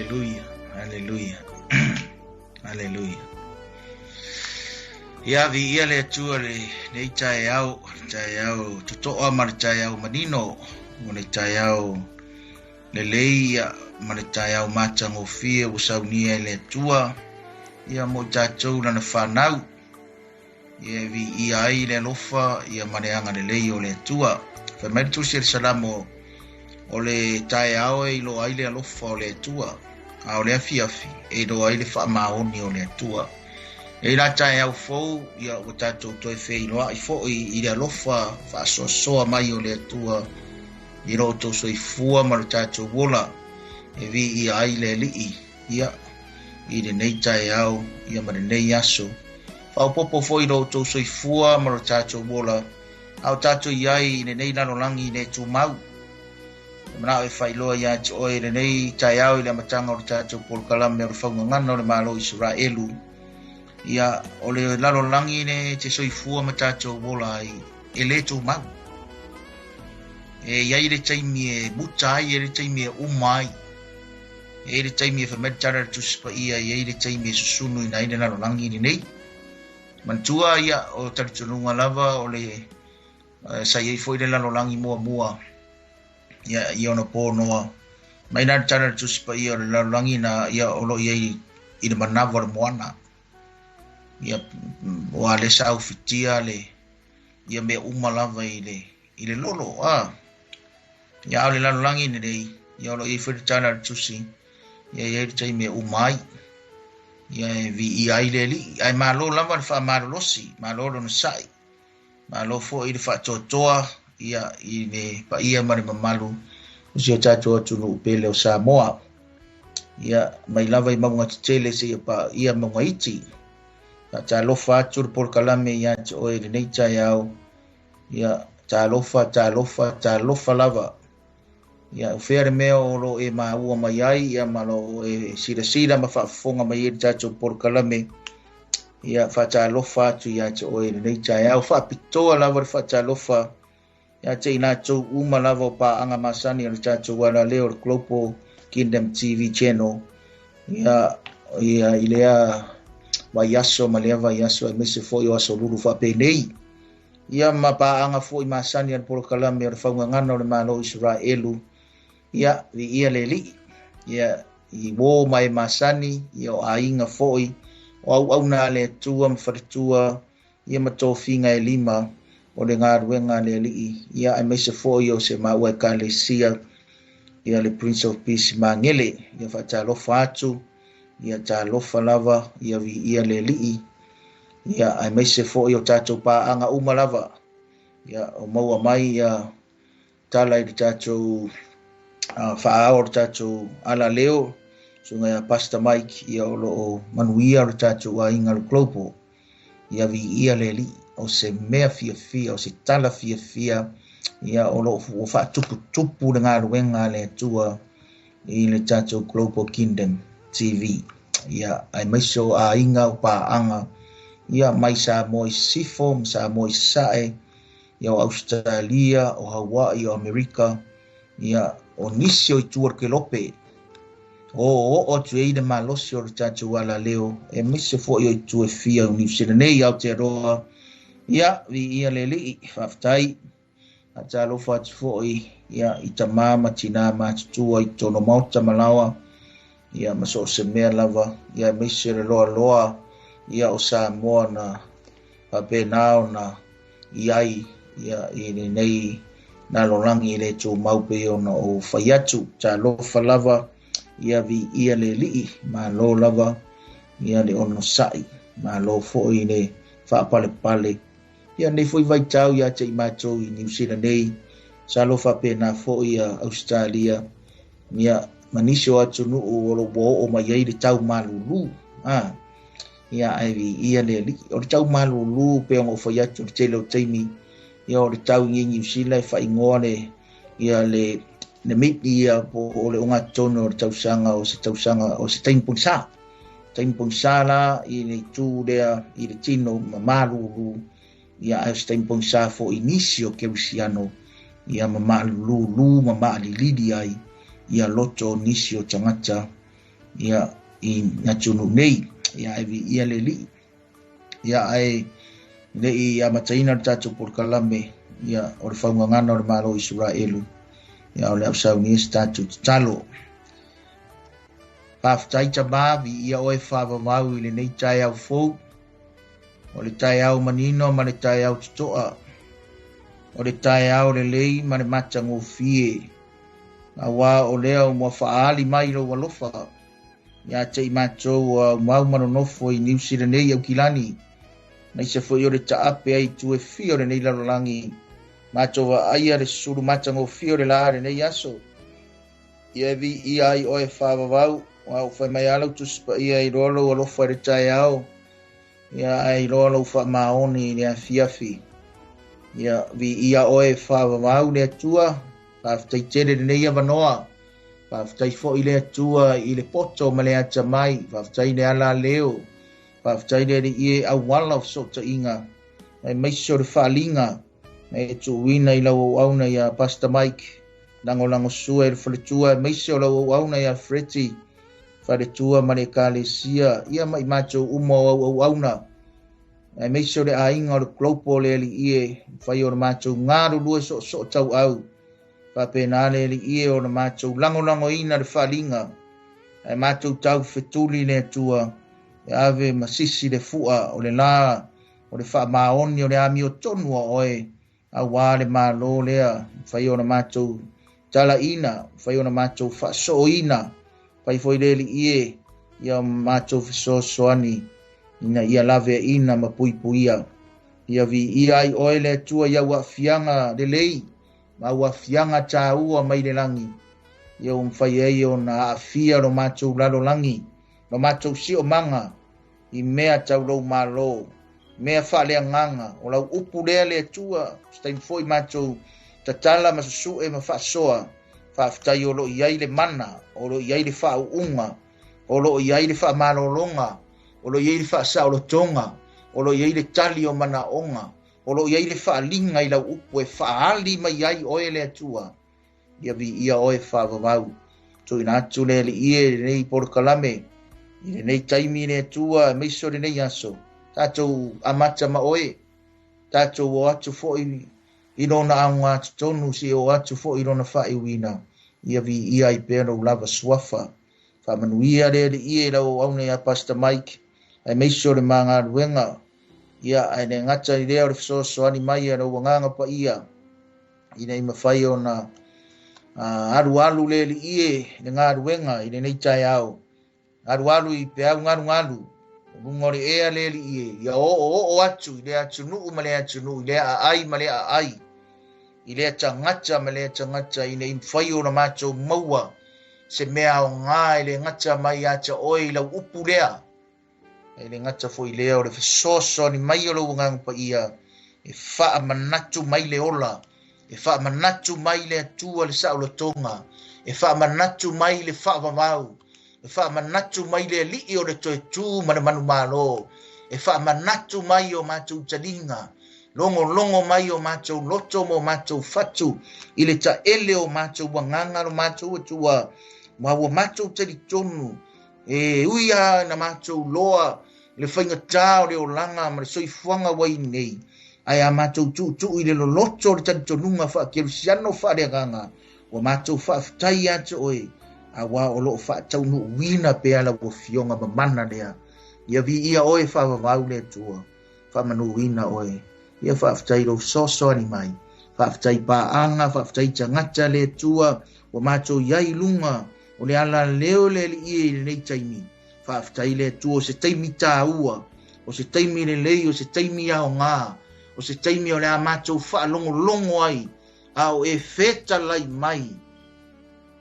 Aleluia, aleluia, aleluia. Ia viia le Atua lenei taeao, taeao totoa ma le taeao manino, o le taeao lelei ia ma le taeao matagofie ua saunia e le Atua ia mo i tatou lana fanau. Ia e viia ai le alofa ia ma le agalelei o le Atua. Fai mai le Tusi a le Salamo, o le taeao e iloa ai le alofa o le Atua, a o le afiafi e iloa ai le faamaoni o le Atua. E i la taeao fou, ia ua tatou toe feiloai foi i le alofa faasoasoa mai o le Atua i lo outou soifua ma lo tatou ola e viia ai le Alii ia i lenei taeao ia ma lenei aso. Faaopoopo foi lo outou soifua ma lo tatou ola, a o tatou i ai i lenei lalolagi le tumau. E manao e faailoa ia te oe lenei taeao i le amataga o le tatou polokalame o le faugagana o le Malo o Isaraelu. Ia, o le lalolagi le te soifua ma tatou ola ai e le tumau. E iai le taimi e muta ai, e le taimi e uma ai. E iai le taimi e fai mai le tala a le Tusi Paia, e iai le taimi e susunuina ai le lalolagi lenei. Manatua ia o talitonuga lava o le sa iai foi le lalolagi muamua ia i ona pō noa. Mai la le tala a le Tusi Paia o le lalolagi na ia o lo o iai i le manava o le moana. Ia ua le sa ufitia le ia mea uma lava i le lolo. Ia o le lalolagi lenei, ia o lo o iai foi le tala a le Tusi, ia iai le taimi e uma ai. Ia e viia ai le Alii. Ae malo lava le faamalolosi, malo lona sa'i, malo foi le faatoatoa ia i le paia ma le mamalu o si o tatou atunuu pele o Samoa. Ia mai lava i mauga tetele seia paia mauga iti. Faatalofa atu le polokalame ia te oe lenei taeao. Ia talofa, talofa, talofa lava. Ia o fea le mea o lo e maua mai ai, ia ma lo e silasila ma faafofoga mai ai le tatou polokalame. Ia faatalofa atu ia te oe lenei taeao. Faapitoa lava le faatalofa ia te i latou uma lava o paaga masani o le tatou alaleo o le Global Kingdom TV Channel. Ia, ia i lea vaiaso ma lea vaiaso aemaise foi o aso lulu faapenei. Ia ma paaga foi masani a le polokalame o le faugagana o le Malo o Isaraelu. Ia, viia le Alii. Ia, i uō ma e masani, ia o aiga foi, o auauna a le Atua ma faletua, ia ma tofiga e lima o le galuega a le Alii. Ia, aemaise foi o se maua ekalesia, ia le Prince of Peace Magele. Ia faatalofa atu, ia talofa lava, ia viia le Alii. Ia, aemaise foi o tatou paaga uma lava. Ia, o maua mai ia tala i le tatou faaao o le tatou alaleo, susuga ia Pastor Mike, ia o lo o manuia le tatou aiga le Global. Ia viia le Alii, o se mea fiafia, o se tala fiafia, ia o lo o faatuputupu le galuega a le Atua i le tatou Global Kingdom TV. Ia, aemaise o aiga o paaga, ia mai Samoa i Sisifo, ma Samoa i Sasae, ia o Australia, o Hawaii, o Amerika, ia o nisi o itu o le kelope. O oo atu ai le malosi o le tatou alaleo, aemaise foi o itu e fia o Niu Sila nei, Aotearoa. Ia, viia le Alii, faafetai. Faatalofa atu foi ia i tamā ma tinā matutua i totonu o maota ma laoa, ia ma so o se mea lava, ia aemaise le loaloa ia o Samoa na faapena ona i ai ia i lenei lalolagi le tumau pei ona ou fai atu. Talofa lava, ia viia le Alii, malo lava ia le onosai, malo foi le faapalepale. Ia nei foi vaitau ia te i matou i Niu Sila nei, sa lo faapena foi ia Australia, ia ma nisi o atunuu o lo ua oo mai ai le tau malulu. Ia ae viia le Alii. O le tau malulu pe ona ou fai atu le tele o taimi, ia o le tau i Niu Sila e faaigoa le ia le mid-year po o le ogatotonu o le tausaga o se tausaga o se taimi pogisa. Taimi pogisa la i le itu lea i le tino ma malulu, ia ae o se taimi pogisa foi nisi o kerisiano, ia ma malululu ma maalilili ai ia loto o nisi o tagata. Ia i atunuu nei. Ia ae viia le Alii. Ia ae le i amataina le tatou polokalame, ia o le faugagana o le Malo o Isaraelu, ia o le a saunia se tatou tatalo. Faafetai Tama, viia oe faavavau i lenei taeao fou, o le taeao manino ma le taeao totoa, o le taeao lelei ma le matagofie, auā o lea ua faaali mai lou alofa ia te i matou o aumau ma nonofo i Niu Sila nei Aukilani, aemaise foi o le taape ai i itu e fia o lenei lalolagi, matou vaaia le sulu matagofie o le la lenei aso. Ia e viia ai oe faavavau, aua ua fai mai lava lau Tusi Paia, e iloa lou alofa i le taeao, ia ae iloa lou faamaoni i le afiafi. Ia viia oe faavavau le Atua, faafetai tele lenei avanoa. Faafetai foi le Atua i le poto ma le atamai, faafetai le alaleo, faafetai le Alii e auala o fesootaiga, aemaise o le faaaliga na e tuuina i lau auauna ia Pastor Mike, lagolagosua i le faletua, aemaise o lau auauna ia Freddie, faletua ma le ekalesia, ia ma i matou uma o au auauna, aemaise o le aiga o le Global le Alii e, mafai ona matou galulue soosoo tauau, faapena le Alii e ona matou lagolagoina le faaaliga, ae matou tau fetuli le Atua, e ave ma sisi le fua o le la o le faamaoni o le amiotonu a oe, auā le Malo lea, mafai ona matou talaina, mafai ona matou faasooina, fai foi le Alii e, ia matou fesoasoani ina ia laveaina ma puipuia. Ia viia ai oe le Atua i au aafiaga lelei ma au aafiaga tāua mai le lagi, ia ua mafai ai ona aafia lo matou lalolagi, lo matou siomaga i mea tau lou Malo, mea faaleagaga, o lau upu lea le Atua, se taimi foi matou tatala ma susue ma faasoa, faafetai o lo o i ai le mana, o lo o i ai le faauuga, o lo o i ai le faamalologa, o lo o i ai le faasaolotoga, o lo o i ai le tali o manaoga, o lo o i ai le faaaliga i lau upu e faaali mai ai oe le Atua. Ia viia oe faavavau. Tuuina atu le Alii e lenei polokalame i lenei taimi le Atua, aemaise o lenei aso. Tatou amata ma oe, tatou o atu foi i lona aoga totonu, se o atu foi i lona faaiuina. Ia viia ai pea lou lava suafa. Faamanuia le Alii e lau auauna ia Pastor Mike, aemaise o le magaluega. Ia, ae le gata i lea o le fesoasoani mai a lou agaga paia, ina ia mafai ona alualu le Alii e le galuega i lenei taeao. Alualu i peau galugalu, o luga o le ea le Alii e, ia oooo atu i lea atunuu ma lea atunuu, i lea aai ma lea aai, i lea tagata ma lea tagata, ina ia mafai ona matou maua se mea aoga e le gata mai ia te oe i lau upu lea, E le gata foi lea o le fesoasoani mai o lou Agaga Paia e faamanatu mai le ola, e faamanatu mai le Atua le saolotoga, e faamanatu mai le faavavau, e faamanatu mai le Alii o le toe tu ma le manumalo, e faamanatu mai o matou taliga, logologo mai o matou loto ma o matou fatu i le taele o matou agaga lo matou Atua, ma ua matou talitonu E ui lava ina matou loa le faigata o le olaga ma le soifuaga ua i nei, ae a matou tuutuu i le loloto o le talitonuga faakerisiano faaleagaga, ua matou faafetai ia te oe, auā o lo o faataunuuina pea lau Afioga mamana lea. Ia viia oe faavavau le Atua, faamanuina oe. Ia faafetai i lou fesoasoani mai. Faafetai paaga, faafetai tagata le Atua, ua matou i ai i luga o le alaleo le Alii e i lenei taimi. Faafetai le Atua o se taimi tāua, o se taimi lelei, o se taimi aoga, o se taimi o le a matou faalogologo ai, a o e fetalai mai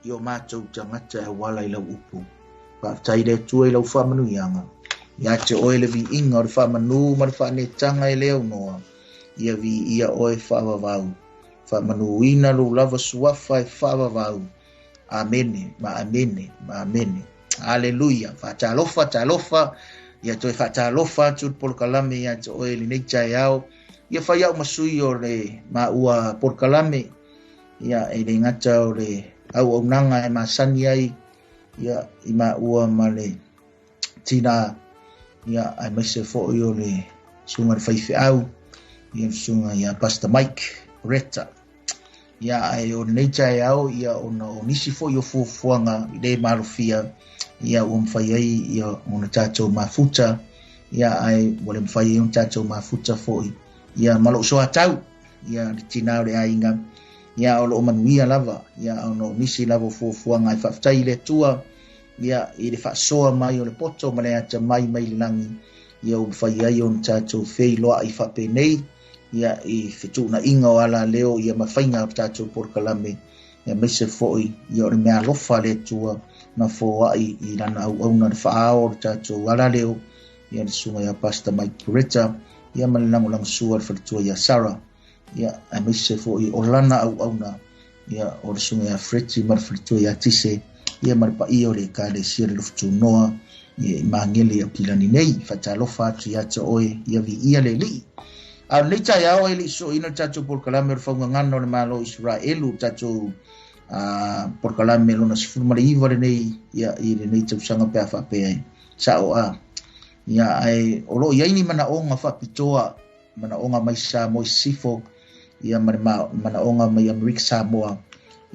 i o matou tagata e auala i lau upu. Faafetai le Atua i lau faamanuiaga. Ia te oe le viiga o le faamanu ma le faaneetaga e le aunoa. Ia viia oe faavavau. Faamanuina lou lava suafa e faavavau. Amene ma amene ma amene. Aleluia. Faatalofa, talofa. Ia toe faatalofa atu le polokalame ia te oe lenei taeao. Ia fai au ma sui o le maua polokalame. Ia e le gata o le auaunaga e masani ai. Ia i maua ma le tinā, ia aemaise foi o le susuga i le faifeau, ia le susuga ia Pastor Mike Retta. Ia ae o lenei taeao, ia ona o nisi foi o fuafuaga i le malofia, ia ua mafai ai ia ona tatou mafuta, ia ae ua le mafai ai ona tatou mafuta foi, ia ma lou soatau, ia le tinā o le aiga, ia o loo manuia lava, ia ona o nisi lava o fuafuaga ai faafetai i le Atua, ia i le faasoa mai o le poto ma le atamai mai le lagi, ia ua mafai ai ona tatou feiloai faapenei, ia i fetuunaiga o alaleo, ia ma faiga o tatou polokalame, ia aemaise foi ia o le meaalofa a le Atua na foai i lana auauna le faaao o le tatou alaleo, ia le susuga ia Pastor Mike Peretta, ia ma le lagolagosua le faletua ia Sarah, ia aemaise foi o lana auauna, ia o le susuga ia Freti ma le faletua ia Tise, ia ma le paia o le Ekalesia le Lofutunoa, ia i Magele i Aukilani nei. Faatalofa atu ia te oe, ia viia le Alii. A o lenei taeao e le i soina le tatou polokalame o le faugagana o le Malo o Isaraelu, le tatou polokalame lona 19 lenei, ia i lenei tausaga pe a faapea e sao a. Ia ae o loo i ai ni manaoga faapitoa, manaoga mai Samoa i Sisifo, ia ma le manaoga mai Amerika Samoa.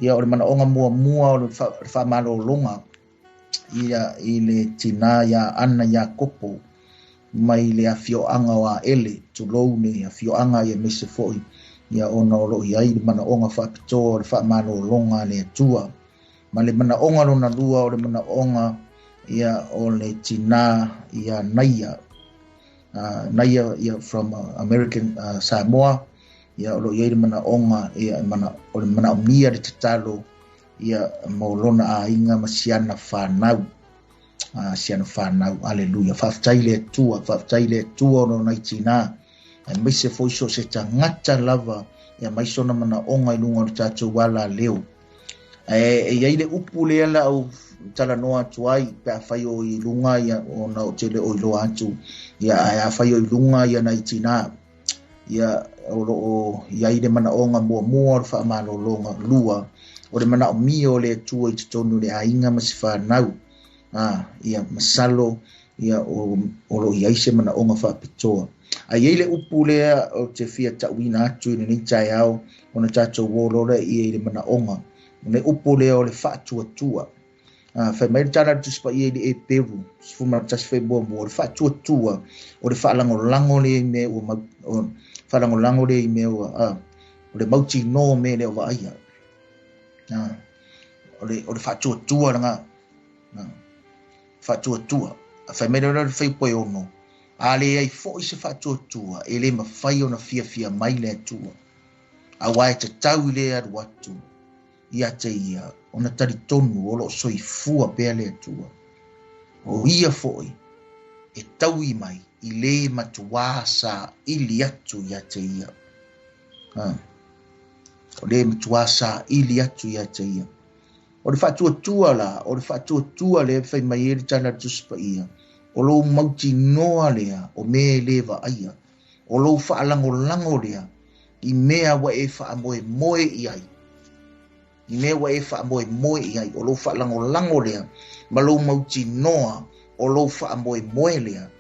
Ia o le manaoga muamua o le faamalologa ia i le tinā ia Ana Iakopo mai le afioaga o Aele, tulou le afioaga ia aemaise foi ia ona o loo i ai le manaoga faapitoa o le faamalologa a le Atua. Ma le manaoga lona lua o le manaoga ia o le tinā ia Naia, Naia ia from American Samoa, ia o loo i ai le manaoga ia o le manaomia le tatalo ia mo lona aiga ma siana whanau. Siana whanau, aleluia. Faafetai le Atua, faafetai le Atua o nai tinā. Aemaise foi so se tagata lava, ia mai sona manaoga i luga o le tatou alaleo. Ae e i ai le upu lea la au talanoa atu ai, pe afai o i luga ia ona o te le o iloa atu, ia ae afai o i luga ia nai tinā, ia o loo i ai le manaoga muamua o le faamalologa, lua o le manaomia o le Atua i totonu o le aiga ma se whanau. Ia masalo ia o loo i ai se manaoga faapitoa. Ae i ai le upu lea o te fia tauina atu i lenei taeao, ona tatou o loa lea i le manaoga. O le upu lea o le faatuatua. Fai mai le tala a le Tusi Paia i le Eperu 11 fai muamua, o le faatuatua o le faalagolago lea i mea ua mau, o faalagolago lea i mea ua, o le mautinoa mea lea o vaaia. O le faatuatua lena. Faatuatua. Fai mai le fai poe ono, a le ai foi se faatuatua, e le mafai ona fiafia mai le Atua. Aua e tatau i le alu atu ia te ia, ona talitonu o loo soifua pea le Atua. O ia foi e taui mai i le matuā sa ili atu ia te ia. O le matuā sa ili atu ia te ia. O le faatuatua la, o le faatuatua lea fai mai e le tala a le Tusi Paia, o lou mautinoa lea o mea e le vaaia, o lou faalagolago lea i mea ua e faamoemoe i ai. I mea ua e faamoemoe i ai, o lou faalagolago lea ma lou mautinoa o lou faamoemoe lea.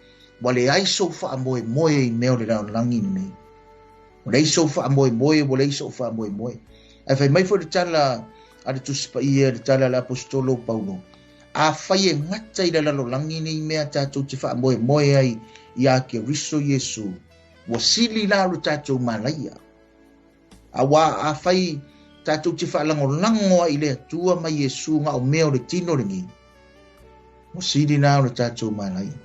Ua leai sou faamoemoe i mea o le lalolagi lenei. Ua leai sou faamoemoe, ua leai sou faamoemoe. Ae fai mai foi le tala a le Tusi Paia, le tala a le Aposetolo o Paulo, afai e gata i le lalolagi nei mea tatou te faamoemoe ai ia Keriso Iesu, ua sili la o le tatou malaia. Aua afai tatou te faalagolago ai i le Atua ma Iesu nga o mea o le tino lenei, ua sili la o le tatou malaia.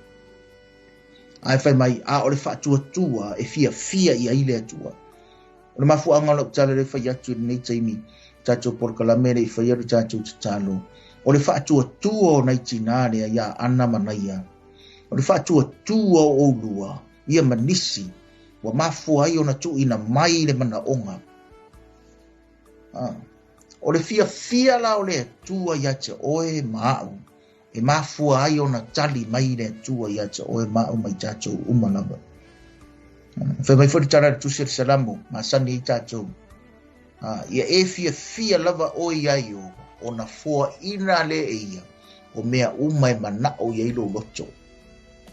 Ae fai mai, a o le faatuatua e fiafia i ai le Atua. O le mafuaaga o lau tala le fai atu i lenei taimi, tatou polokalame le i faia le tatou tatalo, o le faatuatua o nai tinā lea ia Ana ma Naia. O le faatuatua o oulua, ia ma nisi, ua mafua ai ona tuuina mai le manaoga. O le fiafia la o le Atua ia te oe ma au, e mafua ai ona tali mai le Atua ia te oe ma au mai tatou uma lava. Fai mai foi le tala a le Tusi a le Salamo, masani ai tatou. Ia e fiafia lava oe ia i o, ona foaina le e ia, o mea uma e mana'o i ai lou loto.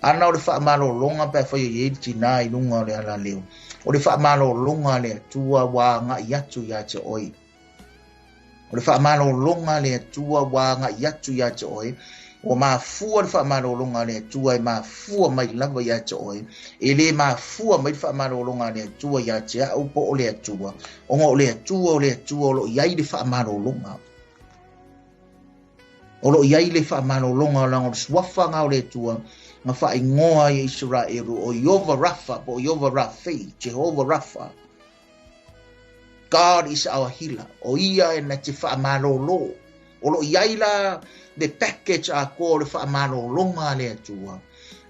Ana o le faamalologa pe afai e i ai le tinā i luga o le alaleo, o le faamalologa a le Atua ua agai atu ia te oe. O le faamalologa a le Atua ua agai atu ia te oe, ua mafua le faamalologa a le Atua e mafua mai lava ia te oe, e le mafua mai le faamalologa a le Atua ia te au po o le Atua, ona o le Atua o le Atua o lo o i ai le faamalologa. O lo o i ai le faamalologa leaga o le suafa lena o le Atua na faaigoa ai e Isaraelu o Ieova Rafa po o Ieova Rafei, Jehovah Rafa. God is our healer. O ia e na te faamalolo. O lo o i ai la le package atoa o le faamalologa a le Atua.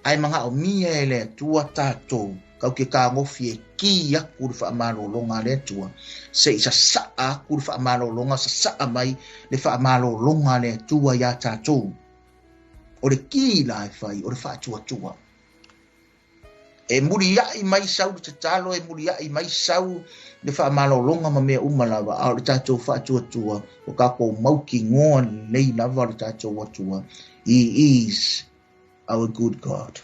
Ae manaomia e le Atua tatou tatou te tagofi e ki atu le faamalologa a le Atua, se i sasaa atu le faamalologa, sasaa mai le faamalologa a le Atua iā tatou. O le ki la e fai, o le faatuatua. E muliai mai sau le tatalo, e muliai mai sau le faamalologa ma mea uma lava, a o le tatou faatuatua, o tatou mautinoa lelei lava le tatou Atua. He is our good God.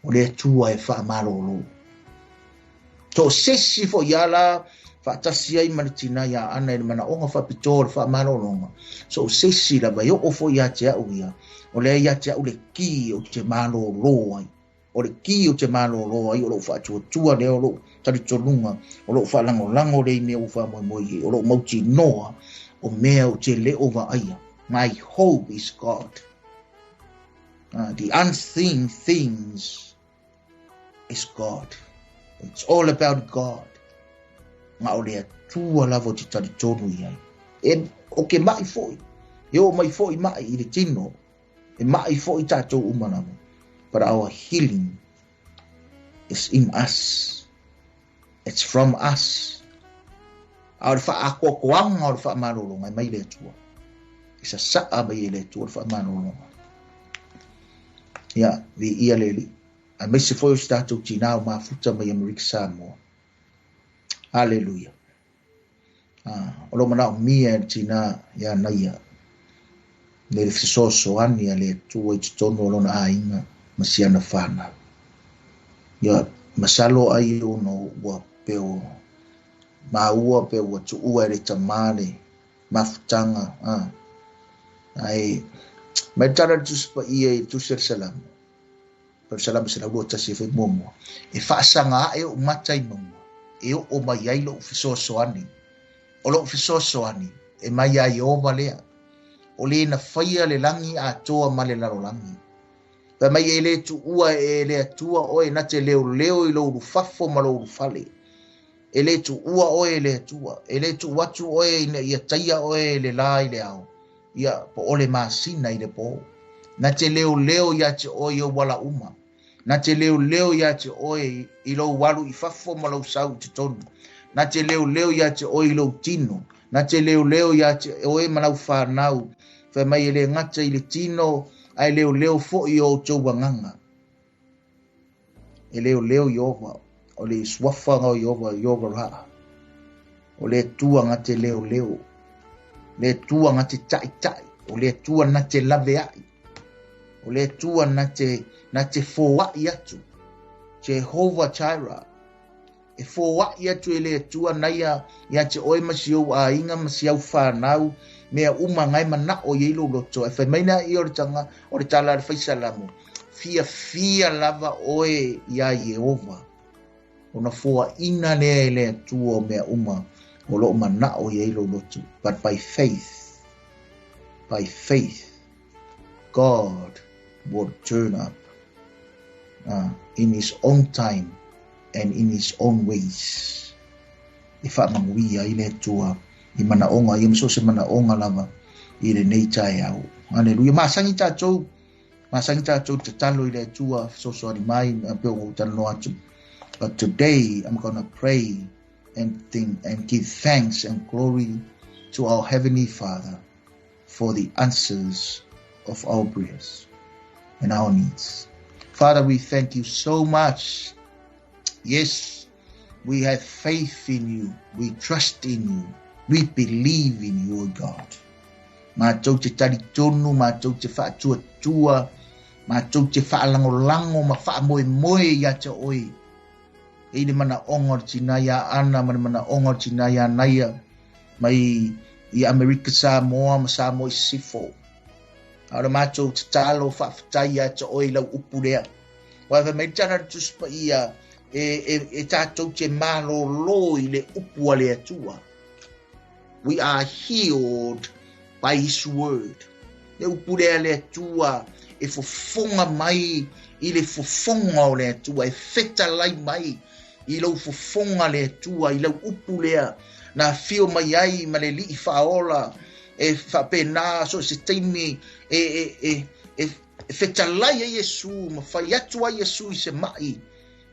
O le Atua e faamalolo. So se isi foi ala faatasi ai ma le tinā iā Ana i le manaoga faapitoa o le faamalologa. So se isi lava e oo foi ia te au ia, o lea ia te au le ki ou te malolo ai. O le ki ou te malolo ai o lou faatuatua lea o lou talitonuga, o lou faalagolago lea i mea ua faamoemoe i ai, o lou mautinoa o mea ou te le o vaaia. My hope is God. The unseen things is God. It's all about God. Na o le Atua lava ou te talitonu i ai. E, o ke maʻi foi, e oo mai foi maʻi i le tino, e maʻi foi tatou uma lava. But our healing is in us. It's from us. A o le faaatoatoaga o le faamalologa e mai le Atua. E sasaa mai e le Atua le faamalologa. Ia, viia le Alii. Aemaise foi o si tatou tinā o mafuta mai Amerika Samoa. Haleluia. Ah, o lo o manaomia e le tinā ia Naia le fesoasoani a le Atua i totonu o lona aiga ma si ana fanau. Ia, masalo ai ona ua pei o maua pe ua tuua e le tamā le mafutaga, ah. Ae mai le tala a le Tusi Paia i le Tusi a le Salamo, o le Salamo 121 e fai muamua, e faasaga ae ou mata i mauga, e oo mai ai lou fesoasoani. O lou fesoasoani, e mai iā Ieova lea, o le na faia le lagi atoa ma le lalolagi. Fai mai e le tuua e le Atua oe na te leoleo i lou ulufafo ma lou ulufale. E le tuua oe e le Atua, e le tuu atu oe ina ia taia oe e le lā i le ao, ia, po o le masina i le pō. Na te leoleo iā te oe i ou ala uma. Na te leoleo iā te oe i lou alu i fafo ma lou sau i totonu. Na te leoleo iā te oe i lou tino. Na te leoleo iā te oe ma lau fanau. Fai mai e le gata i le tino, ae leoleo foi i o outou agaga. E leoleo Ieova, o le suafa o Ieova, Ieova Ra. O le Atua na te leoleo, le Atua na te taʻitaʻi, o le Atua na te laveai, o le Atua na te, na te foaʻi atu. Jehovah Jireh, e foaʻi atu e le Atua naia ia te oe ma si ou aiga ma si au fanau, mea uma na e manaʻo i ai lou loto. Ae fai mai lea ia o le tanga, o le tala a le Faisalamo, fiafia lava oe iā Ieova, ona foaʻina lea e le Atua o mea uma o lo o manaʻo i ai lou loto. But by faith, by faith, God will turn up in his own time and in his own ways. E faamanuia ai le Atua i manaoga ia ma so o se manaoga lava i lenei taeao. Aleluia. Masani tatou, masani tatou tatalo i le Atua fesoasoani mai pei ona ou talanoa atu. But today I'm gonna pray and think and give thanks and glory to our Heavenly Father for the answers of our prayers and our needs. Father, we thank you so much. Yes, we have faith in you. We trust in you. We believe in you, O God. Matou te talitonu, matou te faatuatua, matou te faalagolago ma faamoemoe ia te oe. E i le manaoga o le tina ia Ana ma le manaoga o le tina ia Naia mai i Amerika Samoa ma Samoa i Sisifo. A o le matou tatalo faafetai ia te oe i lau upu lea. Ua fai mai le tala a le Tusi Paia e tatou te malōlō i le upu a le Atua. We are healed by His word. Le upu lea le Atua e fofoga mai i le fofoga o le Atua, e fetalai mai i lou fofoga le Atua, i lau upu lea na afio mai ai ma le Alii Faaola, e faapena so o se taimi e, e, e, e, e fetalai ai Iesu ma fai atu ai Iesu i se mai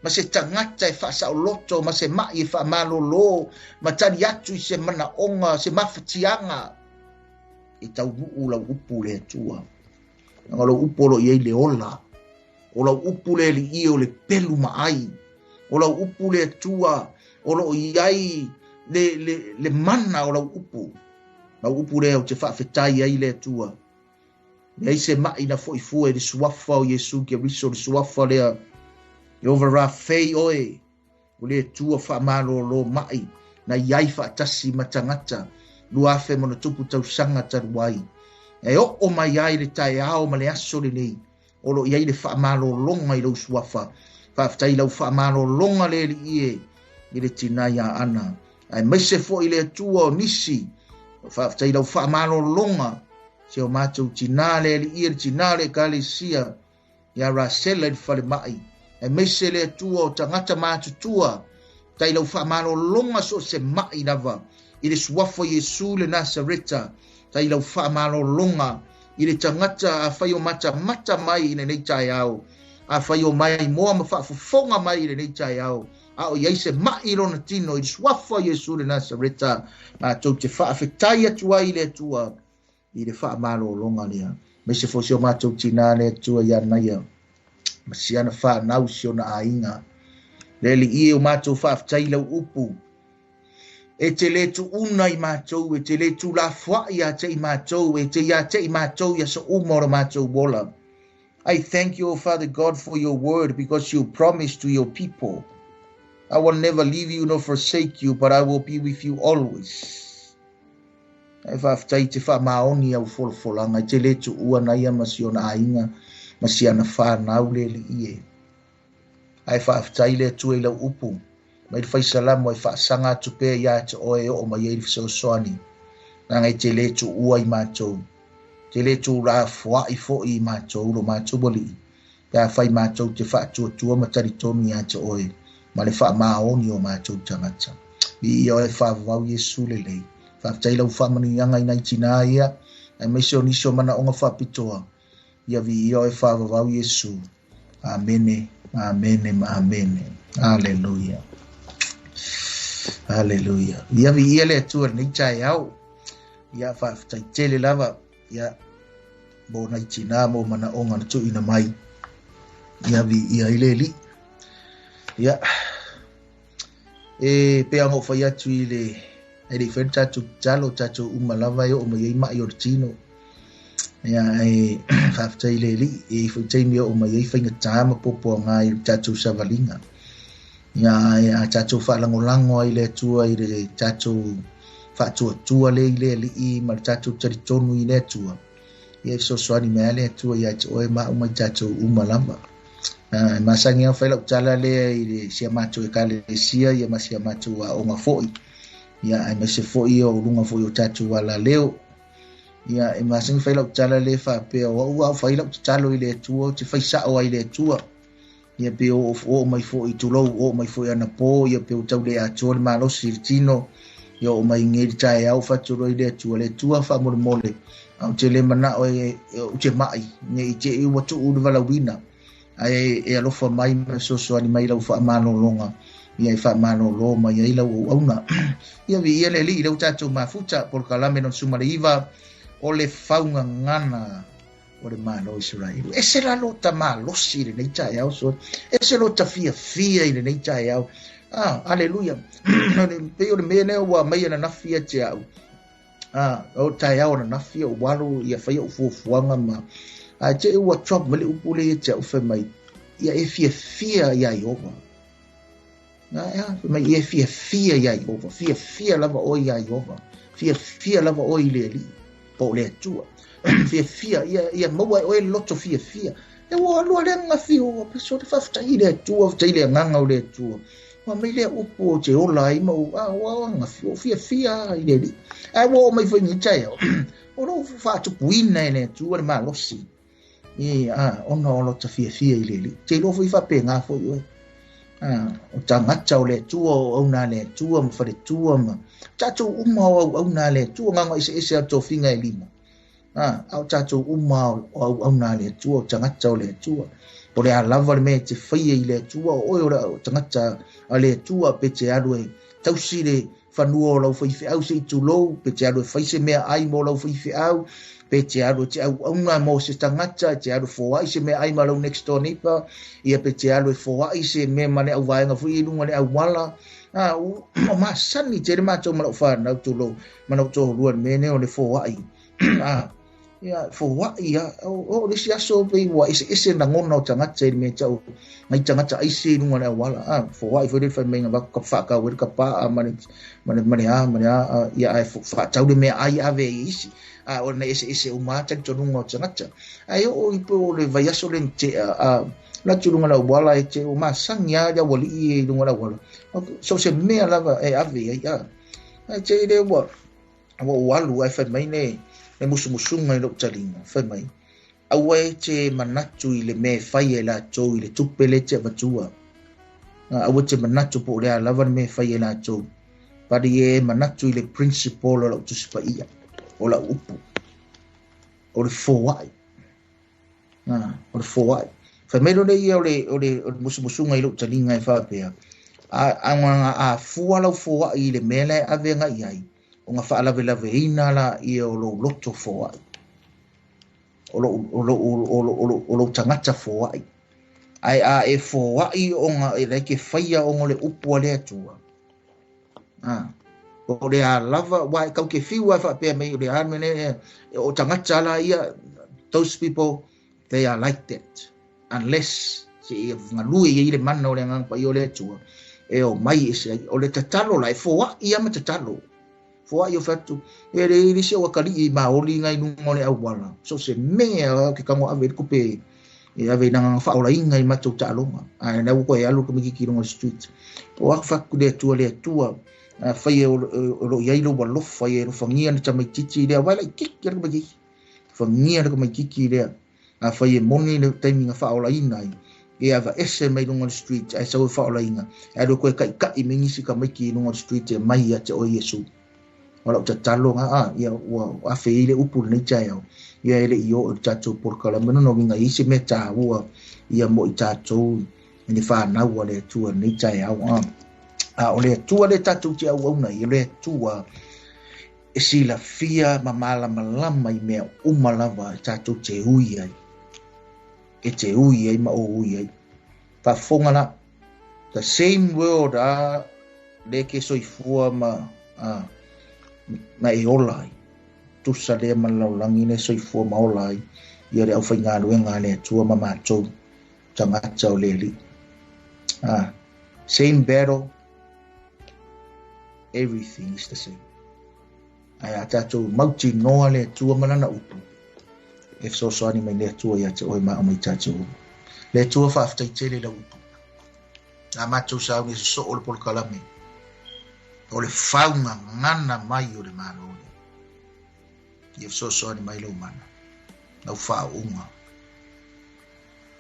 ma se tagata e faasaoloto ma se mai e faamalōlō ma tali atu i se manaoga, se mafatiaga e taunuu lau upu le Atua. Leaga o lau upu o lo o i ai le ola. O lau upu le Alii o le pelu ma ai. O lau upu le Atua o lo o i ai le, le, le mana o lau upu. Lau upu lea ou te faafetai ai le Atua. Leai se mai na foi fua i le suafa o Iesu Keriso, le suafa lea Ieova Rafei oe, o le Atua faamalōlō mai na i ai faatasi ma tagata 2000+ tausaga talu ai. E oo mai ai le taeao ma le aso lenei, o lo o i ai le faamalōloga i lou suafa. Faafetai i lau faamalōloga le Alii e i le tina ia Ana, aemaise foi le Atua o nisi. Faafetai i lau faamalōloga si o matou tina le Alii e, le tina o le Ekalesia ia Rasela i le falemai, aemaise le Atua o tagata matutua. Tai lau faamalōloga so o se mai lava i le suafa o Iesu le Nasareta. Tai lau faamalōloga i le tagata afai o matamata mai i lenei taeao, afai o maimoa ma faafofoga mai i lenei taeao, a o i ai se mai i lona tino i le suafa o Iesu le Nasareta, matou te faafetai atu ai i le Atua i le faamalōloga lea. Aemaise foi si o matou tina le Atua ia Naia ma si ana whānau, si ona aiga. Le Alii e o matou faafetai i lau upu. E te le tuuna i matou, e te le tulafoai ia te i matou, e te ia te i matou i aso uma o lo matou ola. I thank you, O Father God, for your word, because you promised to your people, I will never leave you nor forsake you, but I will be with you always. Ae faafetai i te faamaoni au folafolaga i te le tuua na ia ma si ona aiga ma si ana whānau le Alii e. Ae faafetai le Atua i lau upu mai le faisalamo e faasaga atu pea ia te oe e oo mai ai le fesoasoani. Leaga i te le tuua i matou, te le tulafoai foi i matou lo matou Alii, pe afai matou te faatuatua ma talitonu ia te oe ma le faamaoni o matou tagata. Viia oe faavavau Iesu lelei. Faafetai lau faamanuiaga i nai tina ia, aemaise o nisi o manaoga faapitoa. Ia viia oe faavavau Iesu. Amene, amene ma amene. Aleluia. Aleluia. Ia viia le Atua i lenei taeao. Ia faafetai tele lava. Ia mo nai tina mo manaoga na tuuina mai. Ia viia ai le Alii. Ia e pei ona ou fai atu i le e le i fai le tatou tatalo, tatou uma lava e oo mai ai mai o le tino. Ia e faafetai i le Alii, e i ai foi taimi e oo mai ai faigata ma puapuaga i le tatou savaliga. Ia e a tatou faalagolago ai le Atua i le tatou faatuatua lea i le Alii ma le tatou talitonu i le Atua. Ia e fesoasoani mai lava le Atua ia te oe ma au ma i tatou uma lava. E masani lava ona fai lau tala lea i le si a matou ekalesia ia ma si a matou aoga foi. Ia aemaise foi o luga foi o tatou alaleo. Ia e masani fai lau tala lea faapea o au au fai lau tatalo i le Atua, ou te fai sao ai i le Atua. Ia pe o oo mai foi tulou, oo mai foi anapo, ia pe ua tau le atoa le malosi i le tino, ia oo mai nei le taeao faatuloi le Atua, le Atua faamolemole, a ou te le manao e, ou te mai, ne i te i ua tuu le valaauina, ae e alofa mai ma fesoasoani mai lau faamalologa, ia e faamalolo mai ai lau auauna. Ia viia le Alii i lea ua tatou mafuta, polokalame lona 19, o le faugagana o le Malo o Isaraelu. Ese la lota malosi i lenei taeao, so. Ese lota fiafia i lenei taeao. Ah, aleluia. Pei o le mea lea ua aumai ananafi ia te au. O taeao ananafi ou alu ia faia ou fuafuaga ma ae te i ua drop mai le upu lea ia te au fai mai ia e fiafia iā Ieova. Ae a? Fai mai ia e fiafia iā Ieova, fiafia lava oe iā Ieova, fiafia lava oe i le Alii po o le Atua. Fiafia ia ia maua e oe le loto fiafia. E ua alu lea ananafi o peso le faafetai i le Atua, faafetai i le agaga o le Atua. Ua mai lea upu ou te ola ai ma ou, ua ananafi, ua fiafia i le Alii. Ae ua oo mai foi i lenei taeao, o lou faatupuina e le Atua le malosi. E, ona o lota fiafia i le Alii. Te iloa foi faapena foi oe. O tagata o le Atua, o auauna a le Atua ma faletua ma tatou uma o auauna a le Atua, gaga eseese a tofiga e lima. A o tatou uma o auauna a le Atua, o tagata o le Atua. O le a lava le mea e te faia i le Atua, o oe o le tagata a le Atua, pe te alu e tausi le fanua o lau faifeau se i tulou, pe te alu e fai se meaai mo lau faifeau, pe te alu e te auauna mo se tagata, te alu e foai se meaai ma lau next door neighbor, ia pe te alu e foai se mea ma le auvaega foi i luga o le auala. O masani tele matou ma lau whanau tulou, ma lau toalua le mea lea o le foai. Ia, foai a, o le isi aso pei ua eseese lagona o tagata i le mea tau nai tagata aise i luga o le auala. Foai foi le fai mai na ka whaakau e le ka paa ma le, ma le, ma le a, ma le a, ia ai whaatau le mea ai ave i isi. O le eseese uma talitonuga o tagata. Ae oo i po o le vaiaso le te, la tu lunga le auala e te o masangi a le aualii i lunga le auala. So se mea lava e ave ai, Ai te i le ua, ua ou alu ai fai mai le, le musumusuga i lou taliga, fai mai, aua e te manatu i le mea e fai e latou i le tupe le te avatua. Aua te manatu po o le a lava le mea e fai e latou. Pari e manatu i le principle o lau Tusi Paia, o lau upu, o le foai. O le foai. Fai mai lole ia o le, o le, o le musumusuga i lou taliga e faapea, a fua lau foai i le mea lea e ave agai ai, o nga faalavelave-ina la ia o lou loto foai. O lou, o lou, o lou, o lou, o lou tagata foai. Ae a e foai o nga, e lai ke whaia o ngo le upu a le Atua. O le a lava, wa e kau ke whiu a whaapea mei, o le a mene, o tagata la ia, those people, they are like that. Unless, se i ngalue i le mana o le agaga paia o le Atua, e o mai e se ai, o le tatalo la, e foai ia ma tatalo. Foai o whatu, e le i se o akali i maoli ngai lunga o le auala. So se mea ke kango ave le kupe, e ave i nanga whaola inga i matou taaloga. Ae na uko e alu ka mikiki lunga street. O aku whaku le Atua, le Atua, whai e o lo iai lo alofa, i e alofangia na tamaititi lea, wai lai kiki ala ka maikiki. Fangia le ka maikiki lea. Whai e moni le taimi nga whaola ina i. E ava ese mai lunga le street, ai sau e whaola inga. E alu koe kai kai me ngisi ka maiki i lunga le street e mai a te o Iesu. O lau tatalo nga, ia, ua afe i le upu le nei taeao. Ia ele i o e tātou polokalame no winga i se mea tāua ia mo i tātou i le whānau a le Atua nei taeao. O le Atua le tātou te auauna i le Atua e silafia ma malamalama i mea uma lava e tātou te ui ai. E te ui ai ma o ui ai. Whaafonga la, the same world a le ke soifua ma, ma e ola ai. Tusa lea ma laulangi le soifua ma ola ai. Ia le au whaingaluenga le Atua ma mātou tagata o le Alii. Same battle, everything is the same. Ai a tātou mauti noa le Atua ma lana upu. E fesoasoani mai le Atua ia te oe ma au mai tātou uma. Le Atua faafetai tele lau upu. A mātou sauni e sosoo le polokalame. O le faunga ngana mai o le Malo lea. Ia fesoasoani mai lau mana. Lau faaunga.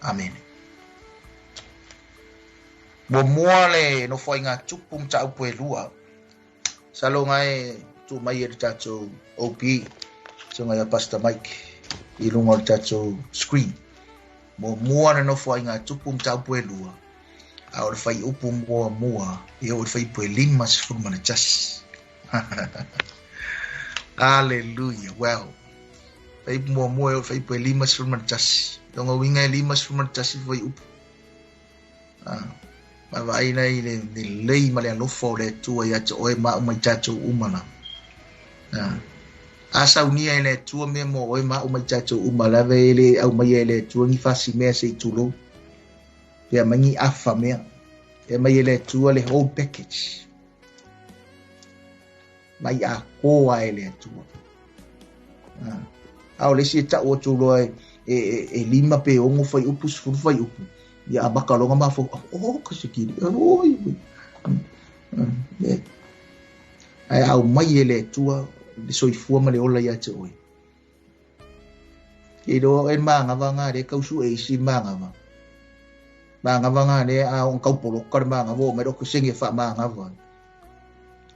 Amen. Muamua le nofo ai ngā tupu mataupu e lua. Salo ngai tu mai e le tātou OP. So ngai a Pastor Mike i lunga o le tātou screen. Muamua le nofo ai ngā tupu mataupu e lua. A o le whai upu mua mua e o le whai upu e 51. Hallelujah. Well, whai upu mua mua e o le whai upu e 51. Tonga winga e 51 whai upu. Ma vai nei le lei ma le alofa o le Atua ia te oe ma o mai tātou uma la. A saunia e le Atua mea mo oe ma au ma i tatou uma lava e le aumaia e le Atua ni fasimea se i tulou. Pe aumai ni afa mea. E aumai e le Atua le whole package. Mai atoa e le Atua. A o le isi e tau atu loa e, e, e, e lima pe ono fuaiupu, 10 fuaiupu. Ia amata loa ona mafaufau, oh, ka se kili, oi, oi. Ae aumai e le Atua le soifua ma le ola ia te oe. Ke iloa oe manava nga le tau sue isi manava. Manava nga le a on kau poloka le manava o mai lo senge fa manava.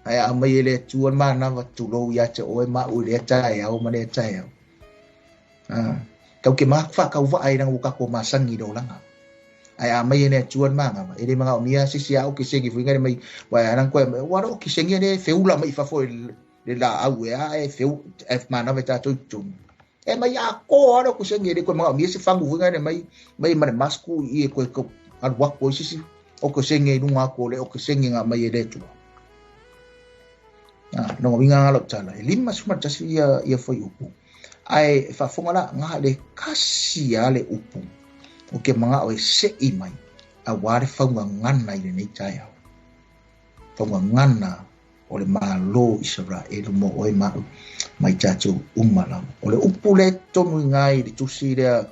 Ae aumai e le Atua le manava tulou ia te oe ma u le taeao ma le taeao. Ah, tau ke ma fa kau va ai ranga ka ko masangi do langa. Ae aumai e le Atua le manava. E le manaomia se isi au ke sengi fuinga le mai wa anan koe wa ro ke sengi le feula mai fafo le laau e a e feu e manava e tatou i totonu. E mai atoa le okeseni e le koe manaomia se fagu fuinga le mai mai ma le masku i e koe ko alu atu ai se isi okeseni i luga atu o le okeseni na aumai e le Atua. Ah, lona uiga lena lau tala, e 51 ia ia fuaiupu. Ae e faafofoga la, na le kasi lava le upu o ke manao e sei mai auā le faugagana i lenei taeao. Faugagana o le Malo o Isaraelu mo oe ma au ma i tatou uma lava. O le upu lea e tonu i ina i le tusi lea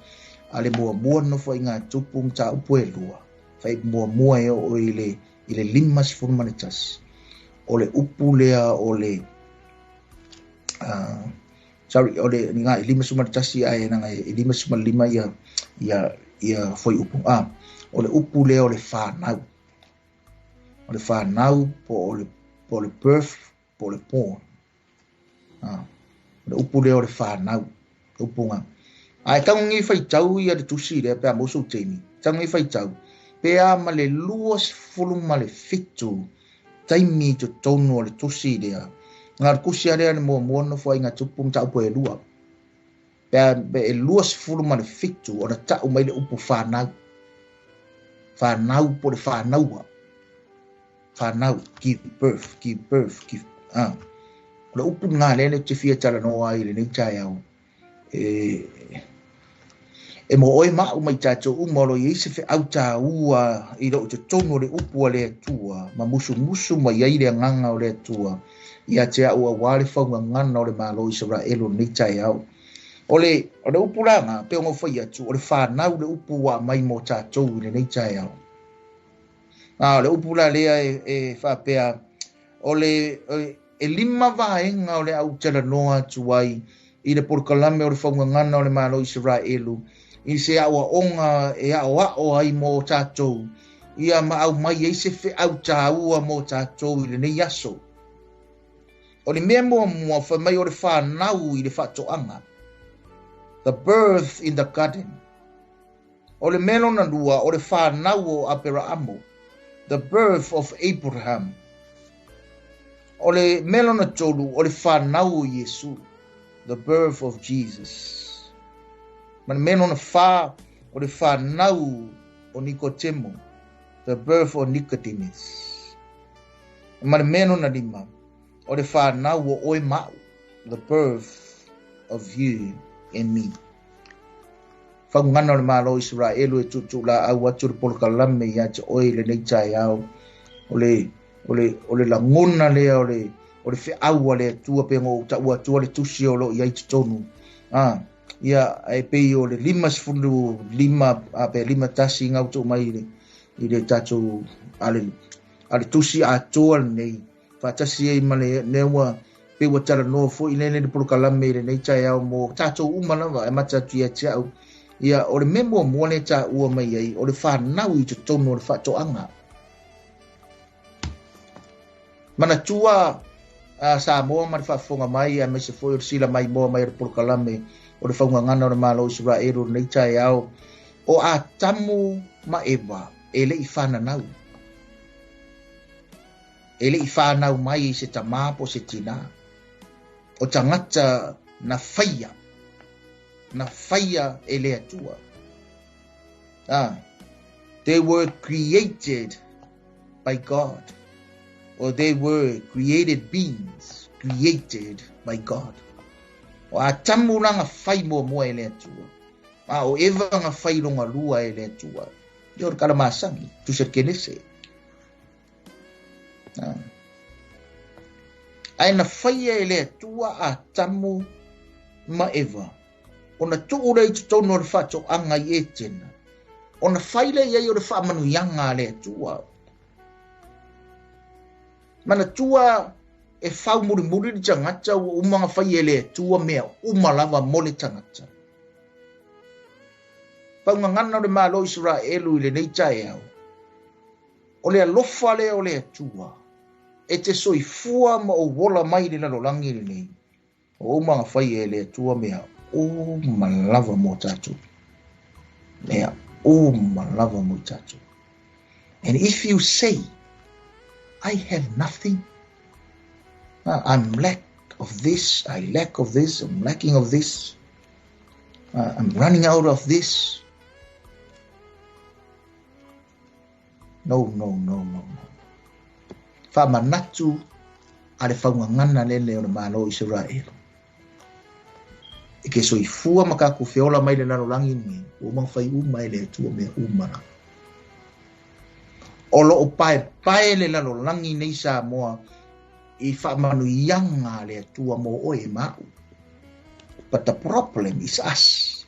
a le muamua Nofoaiga a Tupu mataupu e lua, fai muamua e oo i le i le 51. O le upu lea o le sorry, o le nga i 51 ae nanga e 55 ia ia ia fuaiupu. Ah, o le upu lea o le whanau. O le whanau po o le po o le birth po o le born. Ah, o le upu lea o le whanau. Upu nga. Ae tago ni faitau ia le tusi lea pe a maua sou taimi. Tago ni faitau pe a ma le 27 taimi i totonu o le tusi lea. Na o le tusi lava lea na muamua Nofoaiga Tupu mataupu e lua. Pe a e 27 ona tau mai le upu whanau. Whanau po le whanaua. Whanau, give birth, give birth, give... Ah. O le upu lena lea ou te fia talanoa ai i lenei taeao. E, e mo oe ma au ma i tatou uma o lo o i ai se feau taua i loo totonu o le upu a le Atua ma musumusu mai ai le agaga o le Atua ia te au auā le faugagana o le Malo o Isaraelu o lenei taeao. O le, o le upu la na, pei ona ou fai atu, o le whanau le upu ua aumai mo tatou i lenei taeao. A o le upu la lea e, e faapea, o le, e lima vaega o le a ou talanoa atu ai i le polokalame o le faugagana o le Malo o Isaraelu i se aoaoga e aoao ai mo tatou, ia ma aumai ai se feau taua mo tatou i lenei aso. O le mea muamua fai mai o le whanau i le faatoaga. The birth in the garden. O le mea lona lua, o le whanau o Aperaamo. The birth of Abraham. O le mea lona tolu, o le whanau o Iesu. The birth of Jesus. Ma le mea lona whā, o le whanau o Nikotemo. The birth of Nicodemus. Ma le mea lona lima, o le whanau o oe ma au. The birth of you and me. Faugana o le Malo o Isaraelu e tuutuulaau atu le polokalame ia te oe i lenei taeao. O le, o le, o le lagona lea o le, o le feau a le Atua pei ona ou taua atua le tusi o lo o i ai i totonu. Ah, ia, e pei o le 55 a pe 51 ngau tuu mai i le, i le tatou, a le, a le tusi atoa lenei faatasi ai ma le lea ua pei ua talanoa foi lele le polokalame i lenei taeao mo tatou uma lava e amata atu ia te au. Ia, o le mea muamua lea e taua mai ai, o le whanau i totonu o le faatoaga. Manatua a Samoa ma le faafofoga mai, aemaise foi o le sila maimoa mai o le polokalame o le faugagana o le Malo o Isaraelu o lenei taeao, o Atamu ma Eva e le i whananau. E le i whanau mai i se tamā po o se tinā. O tagata na whaia, na whaia e le Atua. Ah, they were created by God, or they were created beings created by God. O Atamu la na fai muamua e le Atua, a o Eva na fai longa lua e le Atua. Ia o le kalamasani, tusa Kenese. Ae na faia e le Atua Atamu ma Eva, ona tuu lea i totonu o le faatoaga i Etena, ona fai lea i ai o le faamanuiaga a le Atua. Manatua e fau mulimuli le tagata ua uma ona fai e le Atua mea uma lava mo le tagata. Faugagana o le Malo o Isaraelu i lenei taeao, o le alofa lea o le Atua e te soifua ma ou ola mai i le lalolagi lenei, ua uma ona fai e le Atua mea uma lava mo tatou. Mea uma lava mo tatou. And if you say, I have nothing, I'm lack of this, I lack of this, I'm lacking of this, I'm running out of this. No, no, no, no, no. Faamanatu a le faugagana lele o le Malo o Isaraelu. E ke soifua ma tatou feola mai le lalolagi lenei, ua uma ona fai uma e le Atua mea uma lava. O loo paepae le lalolagi nei Samoa i faamanuiaga a le Atua mo oe ma au. But the problem is us.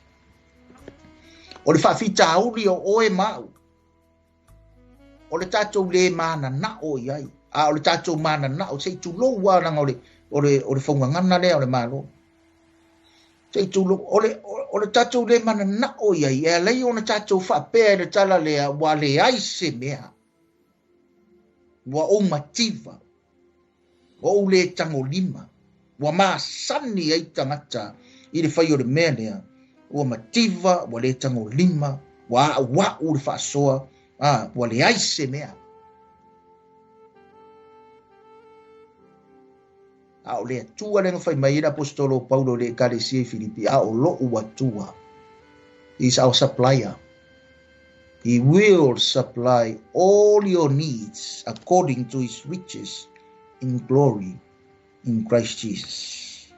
O le faafitauli o oe ma au, o le tatou le mananao i ai, a o le tatou mananao, se i tulou lava leaga o le, o le, o le faugagana lea o le Malo. Se i tulou, o le, o le tatou le mananao i ai, e alai ona tatou faapea i le tala lea, ua leai se mea, ua ou mativa, ua ou le tagolima, ua masani ai tagata i le fai o le mea lea, ua mativa, ua le tagolima, ua auau le faasoa, a, ua leai se mea. A o le Atua lea na fai mai ai le Aposetolo o Paulo i le Ekalesia i Filipi, a o lou Atua, He is our supplier. He will supply all your needs according to his riches in glory in Christ Jesus.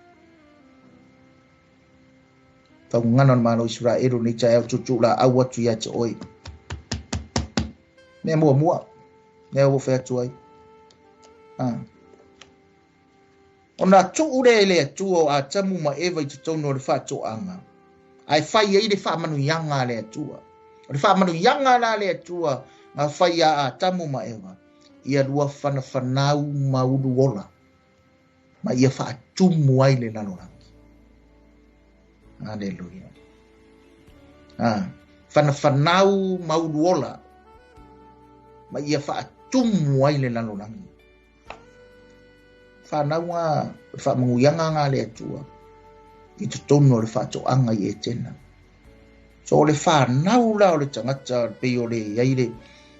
Faugagana o le Malo o Isaraelu nei taeao tuutuu laau atu ia te oe. Mea muamua, mea ua fai atu ai. Ah. Ona tuu lea e le Atua o Atamu ma Eva i totonu o le faatoaga, ae fai ai le faamanuiaga a le Atua. O le faamanuiaga la a le Atua na fai a Atamu ma Eva, ia lua fanafanau ma uluola, ma ia faatumu ai le lalolagi. Aleluia. Ah, fanafanau ma uluola, ma ia faatumu ai le lalolagi. Whanau ngā whamanguianga ngā le Atua i totonu o le whaatoanga i Etena. So o le whanau la o le tangata pei o le iai le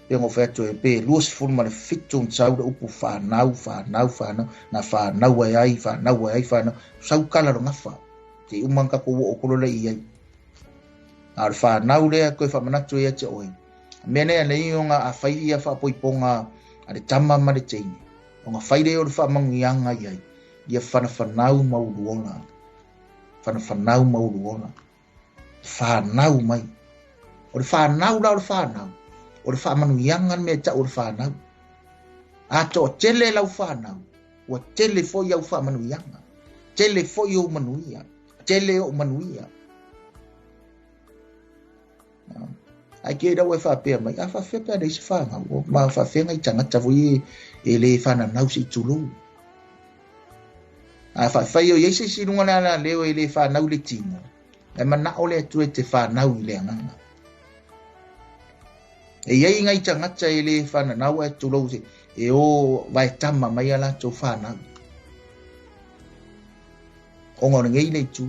pe ngo whai atu e pe 27 na sau le upu whanau, whanau, whanau, na whanau ai ai, whanau ai ai, whanau, sau kala lo ngafa. Te umang ka ko o kolo le i ai. A o le whanau lea koe whamanatu ia te oe. Mea nei anei o nga a whai ia whaapoiponga a le tama ma le teine, o nga whai lea o le whamanguianga i ai, ia whanawhanau ma uluola. Whanawhanau ma uluola. Whanau mai. O le whanau la o le whanau. O le whaamanuiaga le mea e tau o le whanau. A toatele lau whanau, ua tele foi au faamanuiaga, tele foi ou manuia, tele ou manuia. Ai ke rau e whapea mai, a whawhea pea nei se whangau, o ma whawhea ngai tangata voi e le whananau se i tulou. A whawhai o iei se isi lunga la la leo e le whanau le tino. E manao le Atua e te whanau i le anganga. E iai ngai tangata e le whananau e tulou se e o vaetama mai a latou whanau. Ona o lenei le itu,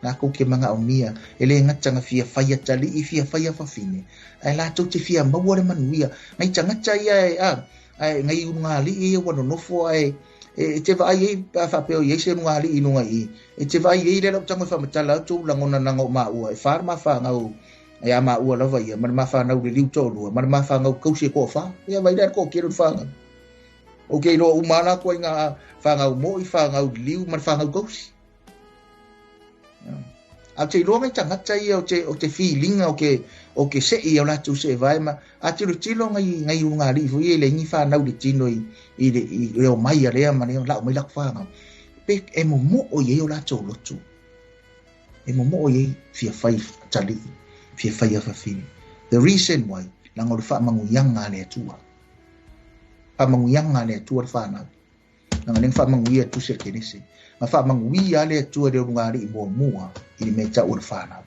lakou ke manaomia, e le gata na fia fai atalii, fia fai afafine, ae latou te fia maua le manuia. Nai tagata ia e, a, ae nai ulugalii ia ua nonofo ae e te vaai ai pe a faapea o i ai se ulugalii i luga i i, e te vaai ai lea lau tago e faamatala atu ou lagona naga o maua, e fa le ma fanau ia maua lava ia, ma le ma fanau liliu toalua, ma le ma fanau kausi e toafa, ia vai lea le toatele o le fanau. Ou te iloa uma lava latou ai na fanau moi, fanau liliu ma le fanau kausi. A te iloa ngai tagata ia o te filiga o ke se'i o latou se'evae ma a tilotilo ngai ngai ulugalii foi ia i le igi fanau i le tino i le omai a lea ma lea la'o mai laku fagau pe e momo'o i ai o latou loto e momo'o i ai fia fai atalii fia fai afafine. The reason why laga o le fa'amaguiaga a le Atua fa'amaguiaga a le Atua le fanau laga lea fa'amaguia tusi a le Kenese ma fa'amaguia le Atua i le ulugalii muamua i le mea ta'u o le fanau.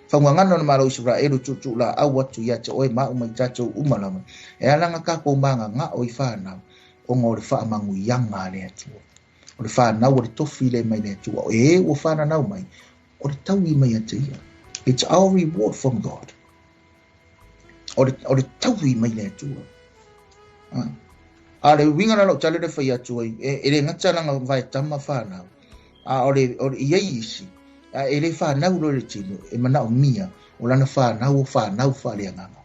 Faugagana o le Malo Isaraelu tu'utu'u la'au atu ia te oe ma'u mai tatou uma lava e alaga takou magaga'o i fanau ona o le fa'amaguiaga a le Atua. O le fanau o le tofi le mai le Atua o e ua fananau mai o le taui mai ia te ia. It's our reward from God. O le taui mai le Atua. A le uiga la lau tala le fai atu ai e le gata laga vaetama fanau a o le i ai isi a e le fanau loa i le tino e mana'omia o lana fanau o fanau fa'aleagaga.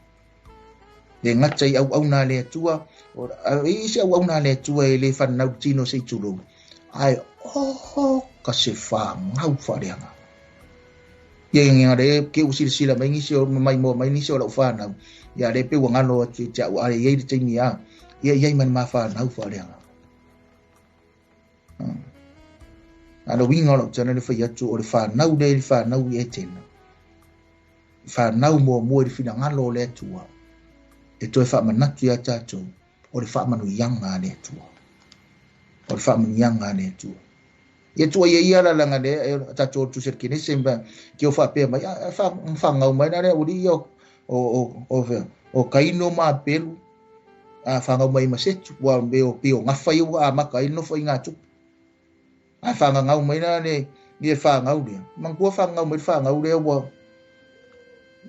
Le gata i auauna a le Atua o isi auauna a le Atua e le fananau tino se i tulou ae oho ka se fagau fa'aleagaga. Ia ia le ke u silasila mai nisi o mai moa mai nisi o la'u fanau ia le pe ua galo atu ia te a'u a iai le taimi a ia iai ma le mafanau fa'aleagaga. A le uiga o la'u tala le fai atu o le fanau lea i le fanau i Etena fanau muamua i le finagalo o le Atua e toe fa'amanatu iā tatou o le fa'amanuiaga a le Atua o le fa'amanuiaga a le Atua. Ia tua ia ia la laga le tatou tusi a le Kenese ma ke o fa'apea mai fagau mai la lea uli'i ia o Kaino ma Apelu a fagau mai ma Setu ua me o pei o gafa ia ua amata ai le nofoaiga a tupu ae fagagau mai la le ia fagau lea manatua fagagau mai le fagau lea ua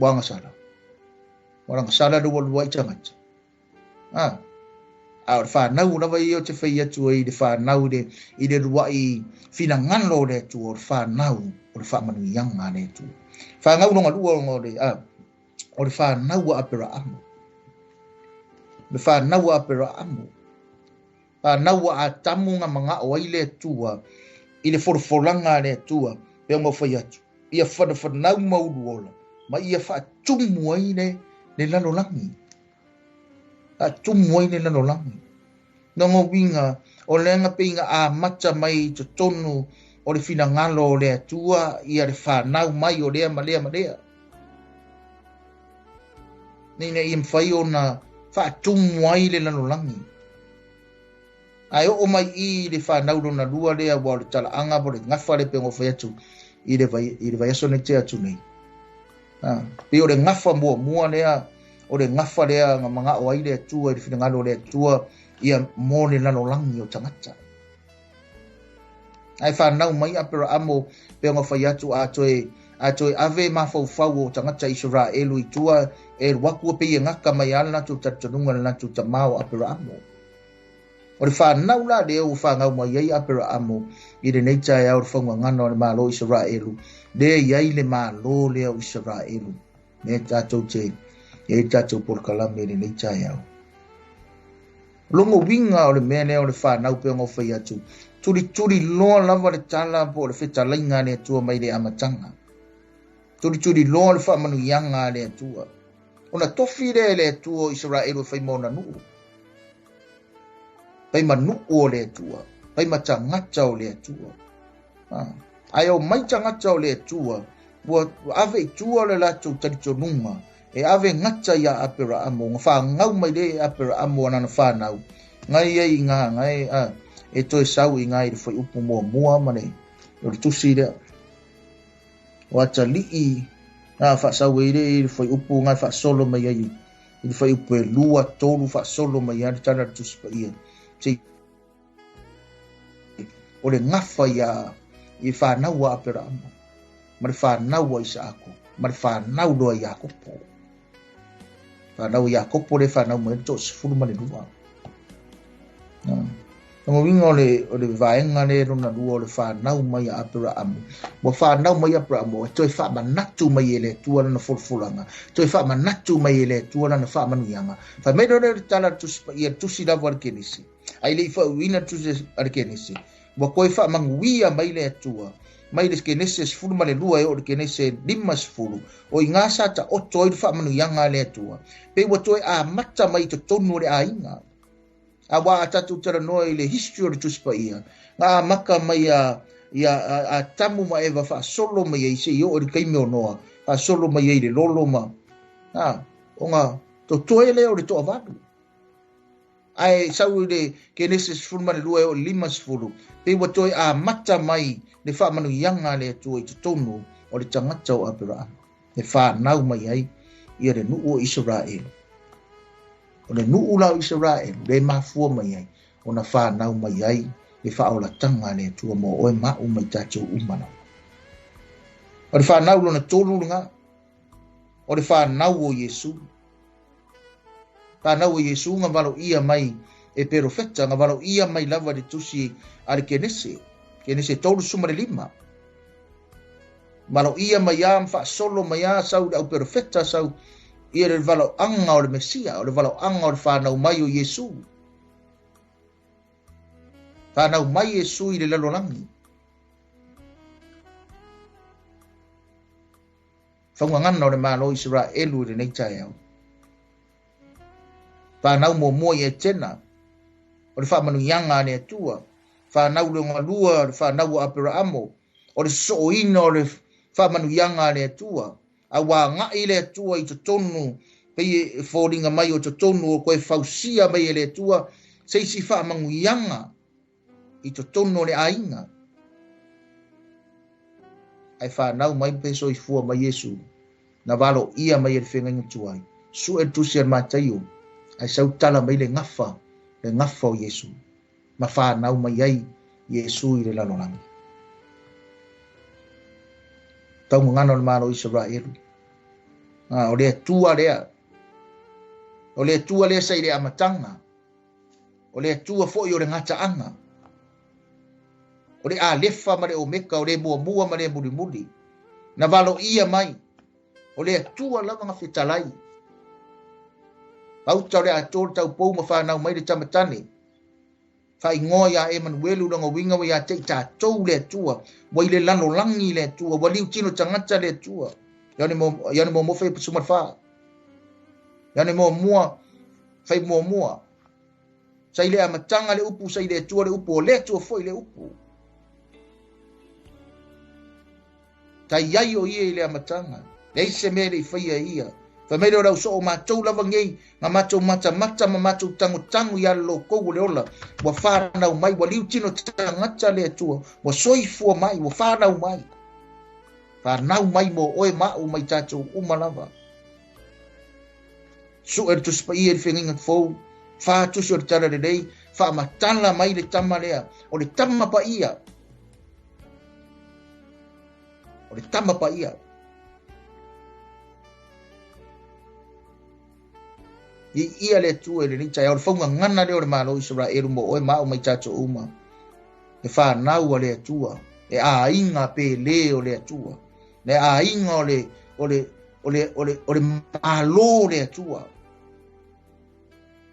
agasala ua lagasala le ua lua'i tagata a o le fanau lava ia o te fai atu ai i le fanau i le lua'i finagalo o le Atua o le fanau o le fa'amanuiaga a le Atua. Fagau loga lua ona o le fanau a Aperaamu le fanau a Aperaamu fanau a Atamu ga maga'o ai le Atua i le folafolaga a le Atua pe ona o fai atu ia fanafanau ma uluola ma ia fa'atumu ai le lalolagi fa'atumu ai le lalolagi. Loga uiga o lega peiga amata mai i totonu o le finagalo o le Atua ia le fanau mai o lea ma lea ma lea ina ia mafai ona fa'atumu ai le lalolagi. Ae o'o mai i le fanau lona lua lea ua o le tala'aga po le gafa le pega o fai atu i le vaiaso nei te atu nei. Pei o le gafa muamua lea o le gafa lea ga maga'o ai le Atua i le finagalo o le Atua ia mo le lalolagi o tagata. Ae fanau mai Aperaamo pega fai atu a toe ave mafaufau o tagata Isaraelu i tua e luaku pe ia gaka mai a le latou talitonuga le latou tamā o Aperaamo. O le fanau la lea ua fagau mai ai Aperaamo i lenei taeao le faugagana o le Malo o Isaraelu lea i ai le Malo lea o Isaraelu lea tatou te i ai tatou polokalame i lenei taeao. Logo uiga o le mea lea o le fanau pe ona o fai atu tulituli loa lava le tala po o le fetalaiga a le Atua mai le amataga. Tulituli loa le fa'amanuiaga a le Atua ona tofi lea e le Atua o Isaraelu e fai ma ona nu'u fai ma nu'u o le Atua fai ma tagata o le Atua. Ae o mai tagata o le Atua ua ave i tua le latou talitonuga e ave gata ia Aperaamo ga fagau mai le Aperaamo anana fanau ngai ai i gā ngai e toe sau i gā i le faiupu muamua ma le o le tusi lea o atali'i a fa'asau ai le i le faiupu ngai fa'asolo mai ai i le faiupu e 2 3 fa'asolo mai ai le tala le tusi pa'ia sei o le gafa ia i fanau a Aperaamo ma le fanau a Isaako ma le fanau loa Iakopo fanau Iakopo le fanau mai le 12. Loga uiga o le vaega lea lona lua o le fanau mai a Aperaamo ua fanau mai Aperaamo e toe fa'amanatu mai e le Atua lana folafolaga toe fa'amanatu mai e le Atua lana fa'amanuiaga fai mai lea le tala tusi pa'ia tusi lava a le Kenesi ae le'i fa'auina tusi a le Kenesi ua toe fa'amanuia mai le Atua mai le Kenese 12 e oo i le Kenese 50, o iga sa taoto ai le faamanuiaga a le Atua, pe ua toe amata mai i totonu o le aiga. Auā a tatou talanoa i le history o le Tusi Paia, na amata mai ia Atamu ma Eva faasolo mai ai seia oo i le taimi o Noa, faasolo mai ai i le lolo ma, a, ona totoe lea o le toavalu. Ae sau i le Kenese 12 e oo i le 50, pei ua toe amata mai le faamanuiaga a le Atua i totonu o le tagata o Aperaamo, e fanau mai ai ia le nuu o Isaraelu. O le nuu la o Isaraelu le mafua mai ai ona fanau mai ai le faaolataga a le Atua mo oe ma au ma i tatou uma lava. O le fanau lona tolu lena, o le fanau o Iesu. Fanau o Iesu na valoia mai e perofeta, na valoia mai lava le tusi a le Kenese, Kenese 35. Valoia mai a ma faasolo mai a sau le au perofeta sau ia le valoaga o le Mesia, o le valoaga o le fanau mai o Iesu. Fanau mai Iesu i le lalolagi. Faugagana o le Malo o Isaraelu i lenei taeao. Fanau muamua i Etena, o le faamanuiaga a le Atua. Fanau lona lua, o le fanau o Aperaamo, o le sosooina o le faamanuiaga a le Atua. A ua agai le Atua i totonu, pei e foliga mai o totonu o koe fausia mai e le Atua, se isi faamanuiaga i totonu o le aiga. Ae fanau mai pe soifua mai Iesu, na valoia mai e le feagaiga tuai. Sue le tusi a le Mataio, ae sau tala mai le gafa, le gafa o Iesu, ma fanau mai ai Iesu i le lalolagi. Taugagana o le Malo o Isaraelu. O le Atua lea. O le Atua lea sa i le amataga. O le Atua foi o le gataaga. O le Alefa ma le Omeka, o le muamua ma le mulimuli. Na valoia mai. O le Atua lava na fetalai. Pauta o le atoa le taupou ma fanau mai le tamatane. Faaigoa ia Emanuelu lona uiga ua ia te i tatou le Atua, ua i le lalolagi le Atua, ua liutino tagata le Atua. Ioane muamua fai suma le fa. Ioane muamua fai muamua. Sa i le amataga le upu, sa i le Atua le upu, o le Atua foi le upu. Tai ai o ia i le amataga. Leai se mea e le i faia e ia. Fai mai lea o le ausoo o matou lava nei, na matou matamata ma matou tagotago i alolokou o le ola, ua fanau mai, ua liutino tagata le Atua, ua soifua mai, ua fanau mai. Fanau mai mo oe ma au ma i tatou uma lava. Sue le Tusi Paia i le feagaiga fou, fa tusi o le Talalelei, faamatala mai le tama lea, o le tama paia. O le tama paia. I ia le Atua i lenei taeao, le faugagana lea o le Malo o Isaraelu mo oe ma au ma i tatou uma. Le fanau a le Atua, le aiga pele o le Atua, le aiga o le, o le, o le, o le, o le Malo o le Atua.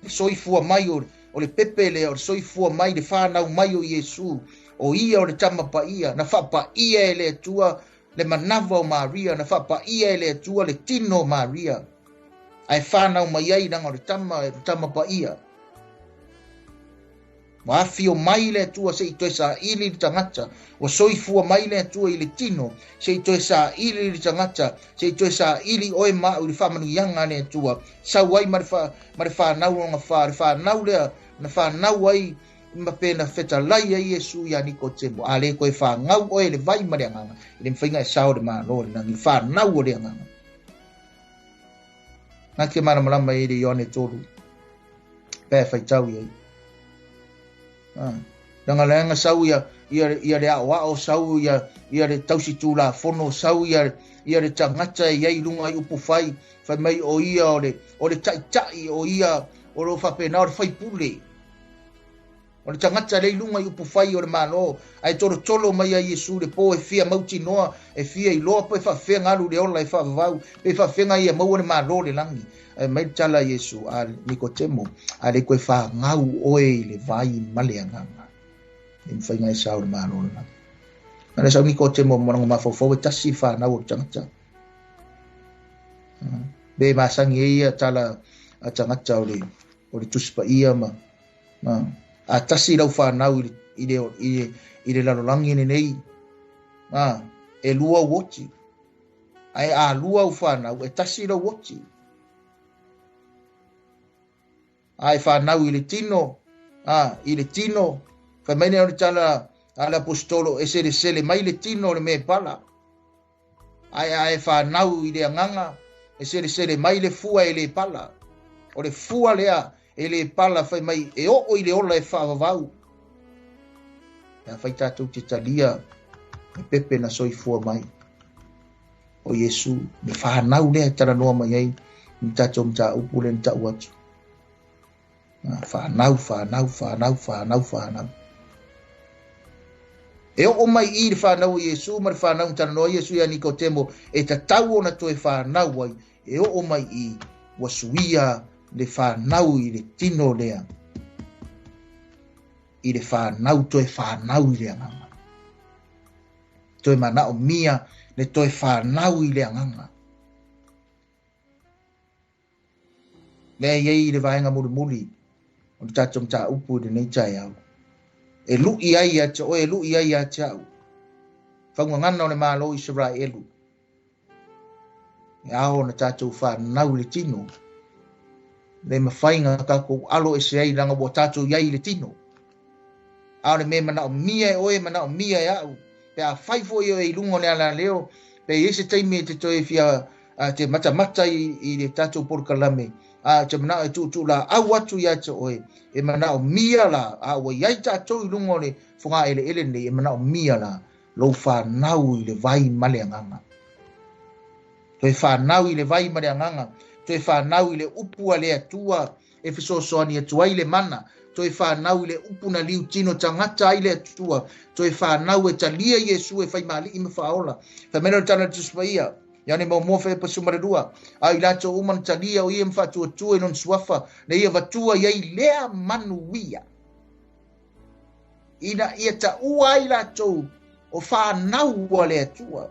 Le soifua mai o, o le pepe lea, o le soifua mai, le fanau mai o Iesu, o ia o le tama paia, na faapaia e le Atua le manava o Maria, na faapaia e le Atua le tino o Maria, ae fanau mai ai leaga o le tama, le tama paia. Ua afio mai le Atua se i toe saili le tagata, ua soifua mai le Atua i le tino se i toe saili le tagata, se i toe saili oe ma au i le faamanuiaga a le Atua. Sau ai ma le, fa, ma le fanau lona fa, le fanau lea na fanau ai ma pe na fetalai ai Iesu iā Nikotemo, a le koe fanau oe i le vai ma le agaga, e le mafai ona e sao i le Malo o le lagi, le fanau o le agaga. Na te malamalama i le Ioane 3, pe faitau i ai. Ah. Langa leaga sau ia, ia, ia le aoao, sau ia, ia le tausi tulafono, sau ia, ia le tagata e i ai i luga i upu fai, fai mai o ia o le, o le taitai, o ia o lo faapena o le faipule. O le tagata lea i luga i upufai o le Malo, ae tolotolo mai a Iesu i le po e fia mautinoa, e fia iloa pe faafefea ona alu i le ola e faavavau, pe faafefea ia maua le Malo o le lagi. Ae mai le tala a Iesu, a Nikotemo, a le koe fagau oe i le vai ma le agaga. E mafai ona e sao i le Malo o le lagi. Na le sau Nikotemo ma lona mafaufau e tasi le fanau o le tagata. Be masangi ai ia tala a tagata o le Tusi Paia ma a tasi lau fanau i le lalolagi lenei, e lua uoti. Ae a lua au fanau, e tasi lau oti. Ae fanau i le tino, i le tino, fai mai nei o le tala a le apostolo, e selesele mai le tino o le mea e pala. Ae ae fanau i le agaga, e selesele mai le fua e le pala. O le fua lea e le pala fai mai e oo i le ola e faavavau. Pe afai tatou te talia e pepe na soifua mai o Iesu, le fanau lea e talanoa mai ai ni tatou mataupu lea na tau atu. Fanau, fanau, fanau, fanau, fanau. E oo mai i le fanau o Iesu ma le fanau na talanoa Iesu ia Nikotemo e tatau ona toe fanau ai, e oo mai i ua suia le fanau i le tino lea, i le fanau toe fanau i le agaga. Toe manao mia le toe fanau i le agaga. Lea iai le vaega mulimuli o le tatou mataupu i lenei taeao. E lui ai ia te oe, e lui ai ia te au. Faugagana o le Malo Isaraelu. E ao na tatou fanau i le tino. Le mafai ngā tatou alo e se ai langa ua tatou iai i le tino. A o le mea manao mia e oe, manao mia e au. Pe a fai foi oe i lunga o le ala leo, pe i se taimi e te toe fia te matamata i le tatou polokalame. A te manao e tuutuu la au atu ia te oe, e manao mia la, a ua iai tatou i lunga o le foga ele ele nei, e manao mia la, lou whanau i le vai ma le agaga. Toe whanau i le vai ma le agaga, toe whanau i le upu a le Atua e fesoasoani atu ai le mana, toe whanau i le upu na liu tino tangata ai le Atua, toe whanau e talia Iesu e whaimali'i ma whaola. Whaimena o le tala le Tusi Paia, ia ne maumua whae pasuma le lua, a i latou uma na talia o ia ma faatuatua i lona suafa, na ia vatua iai lea manuia. Ina ia taua ai latou o whanau a le Atua.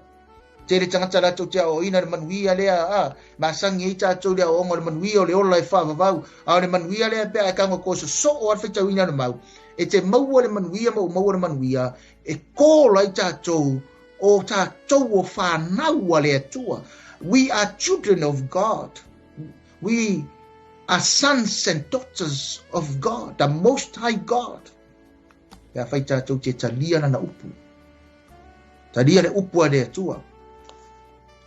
Tele tangata latou te aoaoina le manuia lea, masangi ai tatou le aoaoga o le manuia o le ola e faavavau. A o le manuia lea pe a e tago ko sosoo a le faitauina le mau. E te maua le manuia ma u maua le manuia, e kola ai tatou o tatou o whanau a le Atua. We are children of God. We are sons and daughters of God, the Most High God. Pe afai tatou te talia lana upu. Talia le upu a le Atua.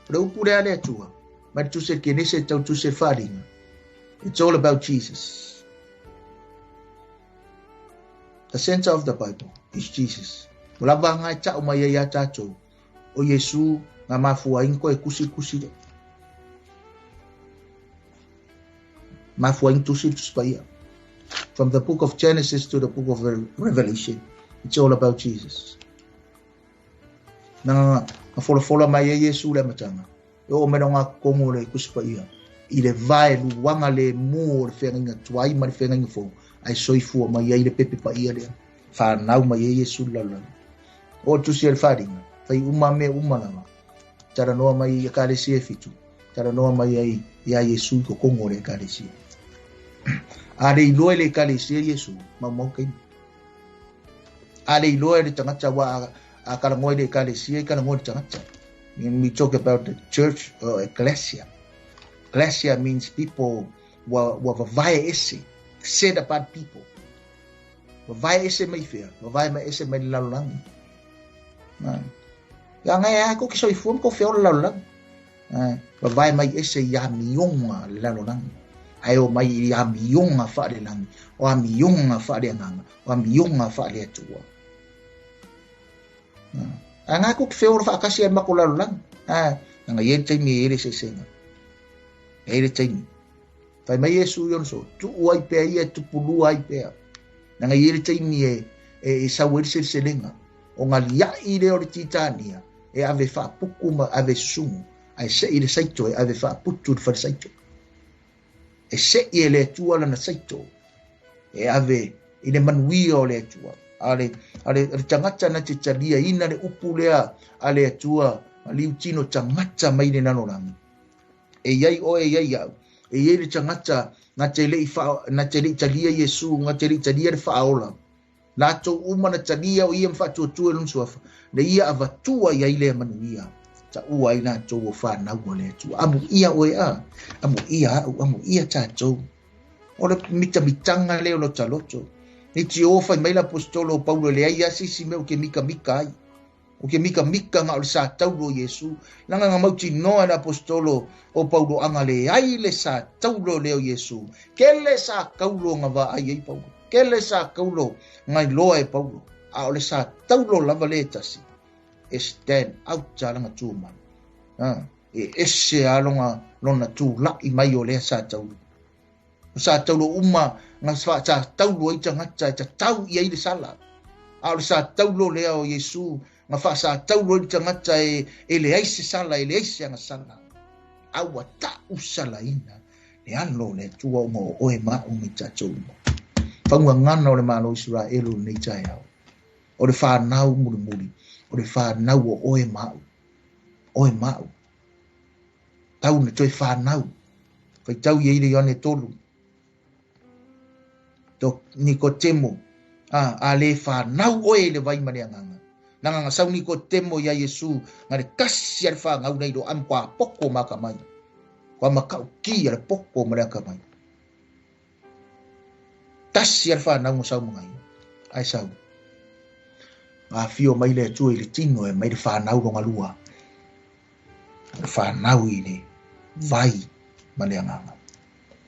O le upu lea le Atua. Mai le tusi le Kenese tau tusi le Faalinga. It's all about Jesus. The center of the Bible is Jesus. O lava ngai tau mai ai a tatou. O Iesu ngā mafua ingo e kusi kusi le. Mafua ingo tusi tusi paia. From the book of Genesis to the book of Revelation, it's all about Jesus. Nanga nga folafola mai ai Iesu le matanga. E o mai ngā kongo le kusi paia. I le vae luanga le mu o le whengainga tuai ma le whengainga fou. Ai soifua mai ai le pepe paia lea. Whanau mai ai Iesu lalala. O tusi e le wharinga. Whai uma me uma lava. Tara noa mai i ekalesia e fitu. Tara noa mai ai ia Iesu i ko kongo le ekalesia. A le iloa i le ekalesia Iesu, mau mau kaimi. A le iloa i le tagata wa a kalangoa i le ekalesia i kalangoa i le tagata. When we talk about the church or ecclesia, ecclesia means people wa vavae ese, set apart people. Vavae ese mai whea, vavae mai ese mai le lalolagi. Ia ngai a ko ki soifua ma ko whea o le lalolagi. Vavae mai ese i amionga le lalolagi. Ae o mai i amionga whaalelagi, o amionga whaaleagaga, o amionga whaaleatua. A ngai ko ki whea o le whaakasi ai mako lalolagi. Nanga i e taimi e ere sesenga. E ere taimi. Whai mai Iesu i ona so, tuu ai pea ia, tupulua ai pea. Nanga i ere taimi e sau e le selenga. O ngā liai lea o le titania, e ave whaapuku ma ave susumu. Ai se i le saito e ave whaaputu le whare saito. E se i e le atua lana saito. E ave i le manuia o le atua. A le a le le tagata na te taliaina le upu lea a le Atua liutino tagata mai le lalolagi. E iai oe e iai au. E iai le tagata na te lei fa na te lei talia Iesu, na te lei talia le faaola. Latou uma na talia o ia ma faatuatua i lona suafa, na ia avatua i ai lea manuia, taua ai latou o fanau a le Atua. Amuia oe a, amuia au, amuia tatou. O le mitamitaga lea o lota loto. Leitio fai mai le aposetolo o Paulo e leai lava se isi mea ou te mikamika ai. Ou te mikamika na o le sa taulo o Iesu. Leaga na mautinoa e le aposetolo o Paulo a na leai le sa taulo lea o Iesu. Kele sa taulo na vaai ai Paulo. Kele sa taulo na iloa e Paulo. A o le sa taulo lava lea e tasi. E stand out a lana tu mai. E ese a lona, lona tula'i mai o lea sa taulo. O sa taulo uma na sa taulo ai tagata e tatau i ai le sala. A o le sa taulo lea o Iesu na faasataulo ai le tagata e, e leai se sala, e leai se agasala. A ua ta'usalaina le alo o le Atua ona o oe ma a'u ma i tatou uma. Faugagana o le Malo o Iseraelu i lenei taeao. O le fanau mulimuli, o le fanau o oe ma a'u. Oe ma a'u. Tau na toe fanau. Faitau i ai le Ioane 3. To Nikotemo, a, a le fanau oe i le vai ma le Agaga. Leaga na sau Nikotemo iā Iesu na le tasi a le fanau nei lo am kua poko ma akamai. Kua matautia le poko ma le akamai. Tasi a le fanau na sau ma ia. Ae sau. Na afio mai le Atua i le tino e mai le fanau longa lua. Le fanau i le vai ma le Agaga.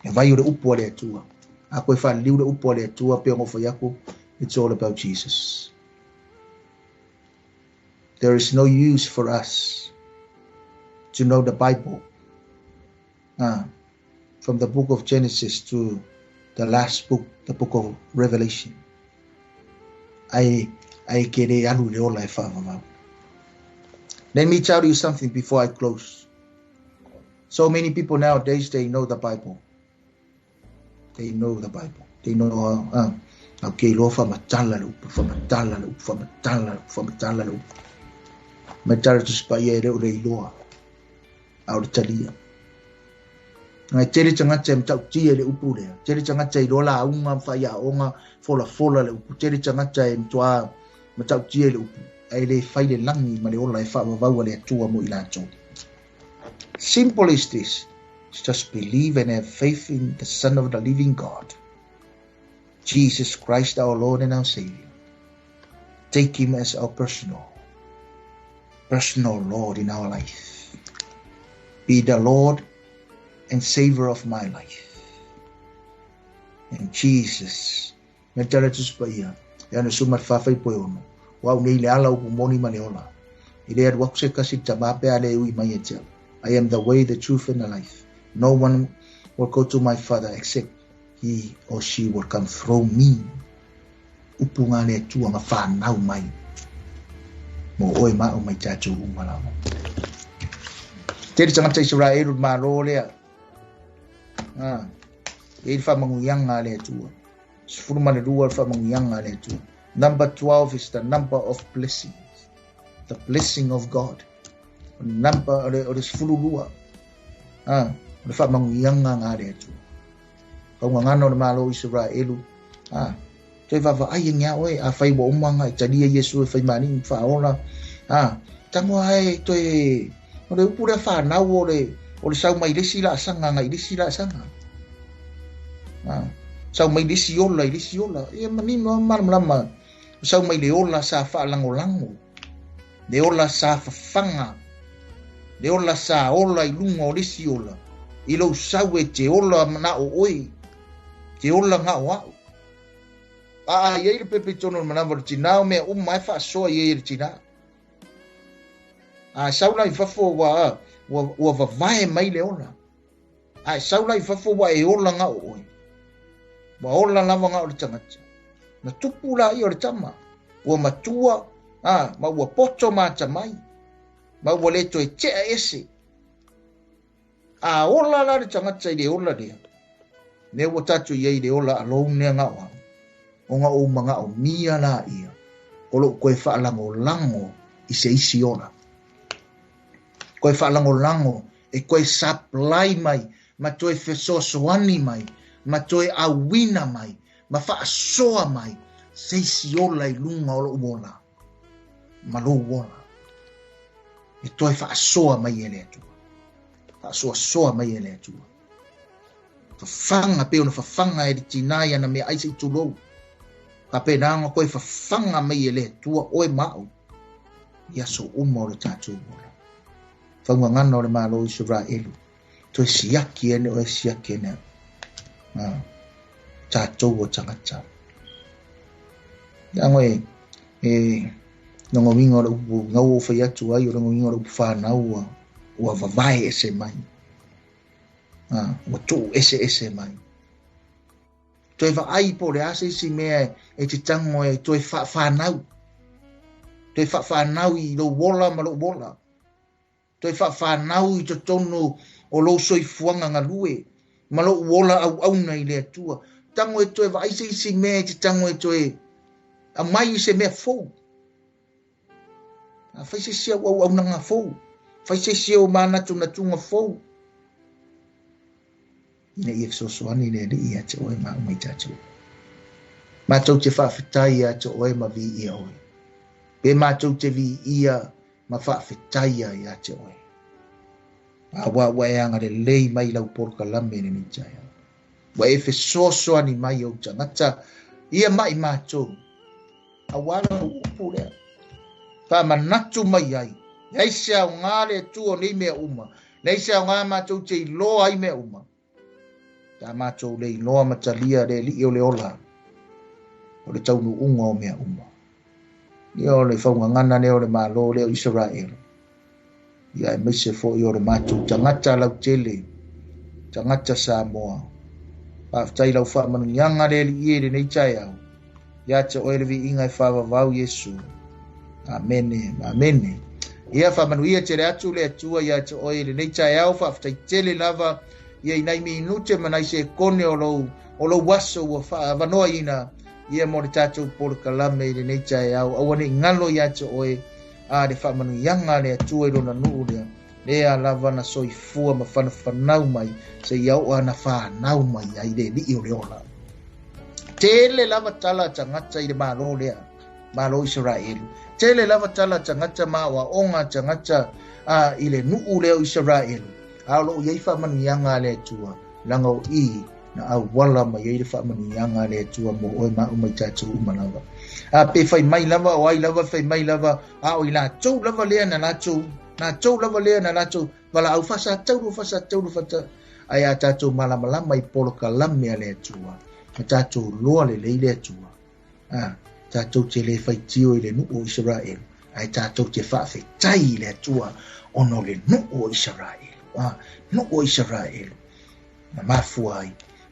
Le vai o le upu a le Atua. A koe faaliliu le upu a le Atua pei ona ou fai atu, it's all about Jesus. There is no use for us to know the Bible from the book of Genesis to the last book, the book of Revelation. Ae, ae ke le alu i le ola e faavavau. Let me tell you something before I close. So many people nowadays, they know the Bible. They know the Bible. They know how, okay, iloa faamatala le upu, faamatala le upu, faamatala le upu, faamatala le upu. Mai tala Tusi Paia e le o le iloa, a o le talia. Ngai tele tagata e matautia i le upu lea. Tele tagata e iloa lauga, faiaoga, folafola le upu. Tele tagata e matua matautia i le upu. Ae le fai le lagi ma le ola e faavavau a le Atua mo i latou. Simple as this. Just believe and have faith in the Son of the living God, Jesus Christ our Lord and our Savior. Take him as our personal, personal Lord in our life. Be the Lord and Savior of my life. And Jesus, me tala Tusi Paia, Ioane 14:6, O au nei le ala upu moni ma le ola. E le alu atu se tasi i le Tama pe a le ui mai ia te au. I am the way, the truth and the life. No one will go to my Father except he or she will come through me. Upu ngā le Atua nga whanau mai mo oe ma a'u ma i tatou uma lava. Tele tagata Isaraelu le Malo lea. Ah, e i le faamanuiaga a le Atua. 12 le faamanuiaga a le Atua. Number 12 is the number of blessings. The blessing of God. O le number o le, o le 12. Ah, o le faamanuiaga nga le Atua. Faugagana o le Malo o Isaraelu. Ah, toe vaavaai e ia oe, afai ua uma ona e talia Iesu e fai ma alii ma faaola. Ah, tago ae toe, o le upu lea fanau o le, o le sau mai le isi laasaga agai i le isi laasaga. Ah, sau mai le isi ola i le isi ola. Ia manino lava ma malamalama, sau mai le ola sa faalagolago, le ola sa fafaga, le ola sa ola i luga o le isi ola, i lou sau e te ola na o oe, te ola na o a'u. A i ai le pepe i totonu o le manava o le tinā, o mea uma e faasoa i ai e le tinā. A sau la i fafo ua, ua, ua vavae mai le ola. A e sau la i fafo ua e ola na o oe. Ua ola lava na o le tagata. Na tupu laia o le tama. Ua matua, a, ma ua poto ma atamai. Ma ua le toe tea ese. A ola la le tagata i le ola lea, mea ua tatou i ai i le ola alone lea na o au. Ona ou manaʻomia lāia o loʻu toe faalagolago i se isi ola. Toe faalagolago e toe supply mai ma toe fesoasoani mai ma toe auina mai ma faasoa mai se isi ola i luga o loʻu ola ma lou ola. E toe faasoa mai e le Atua. Faasoasoa mai e le Atua. Fafaga pei ona fafaga e le tinā i ana meaai se i tulou. Faapena ona toe fafaga mai e le Atua oe ma au i aso uma o le tatou ola. Faugagana o le Malo o Isaraelu, toe siaki ene oe siaki ene au. Tatou o tagata. Leaga e e logoina o le upu gau o fai atu ai o logoina o le upu whanau ua vavae ese mai. Ua tuu ese ese mai. Toe vaai po o le a se isi mea e te tago e toe faafanau. Toe faafanau i lou ola ma lou ola. Toe faafanau i totonu o lou soifuaga galue ma lou ola auauna i le Atua. Tago e toe vaai se isi mea e te tago e toe aumai i se mea fou. Fai se isi au auaunaga fou. Fai se isi au manatunatuga fou. Ina ia fesoasoani le Alii ia te oe ma au mai tatou. Matou te faafetai ia te oe ma viia oe. Pe matou te viia ma faafetaia ia te oe. Aua ua e agalelei mai lau polokalame i lenei taeao. Ua e fesoasoani mai ou tagata ia mai matou. Aua lau upu lea. Faamanatu mai ai. Leai se aoga le Atua o nei mea uma. Leai se aoga matou te iloa ai mea uma. Ta matou le iloa ma talia le Alii o le ola o le taunuuga o mea uma. Ia o le faugagana lea o le Malo lea o Isaraelu. Ia aemaise foi o le matou tagata lautele, tagata Samoa. Faafetai lau faamanuiaga le Alii e lenei taeao. Ia te oe le viiga e faavavau Iesu. Amene, amene. Ia faamanuia tele atu le Atua ia te oe i lenei taeao. Faafetai tele lava ia i nai minute ma nai sekone o lou aso ua faavanoaina ia mo le tatou polokalame i lenei taeao. Aua nei galo ia te oe a le faamanuiaga le Atua i lona nuu lea. Lea lava na soifua ma whanafanau mai se ia o ana whanau mai ai le Alii o le ola. Tele lava tala tagata i le Malo lea, Malo Isaraelu. Tele lava tala tagata ma aoaoga tagata i le nuu lea o Isaraelu. A o loo iai faamanuiaga a le Atua, leaga o i na auala mai ai le faamanuiaga a le Atua mo oe ma au mai tatou uma lava. A pe fai mai lava o ai lava fai mai lava, a o i latou lava lea na latou, latou lava lea na latou valaau faasataulu faasataulu fata ai a tatou malamalama i polokalame a le Atua. Ma tatou loa lelei le Atua. Tatou te le faitio i le nuu o Isaraelu, ai tatou te faafetai i le Atua ona o le nuu o Isaraelu. Nuu o Isaraelu. Na mafua ai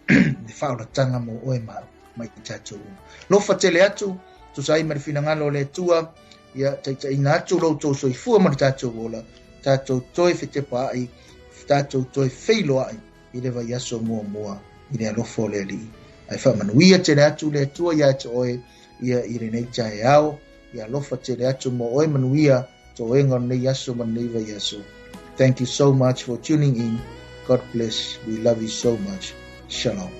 le faaolataga mo oe ma au mai tatou uma. Lofa tele atu, tusa ai ma le finagalo o le Atua, ia taitaiina atu lo outou soifua ma le tatou ola, tatou toe fetepaai, tatou toe feiloai i le vaiaso muamua i le alofa o le Alii. Ai faamanuia tele atu le Atua ia te oe ia i lenei taeao, ia alofa tele atu mo oe manuia toega o lenei aso ma lenei vaiaso. Thank you so much for tuning in. God bless. We love you so much. Shalom.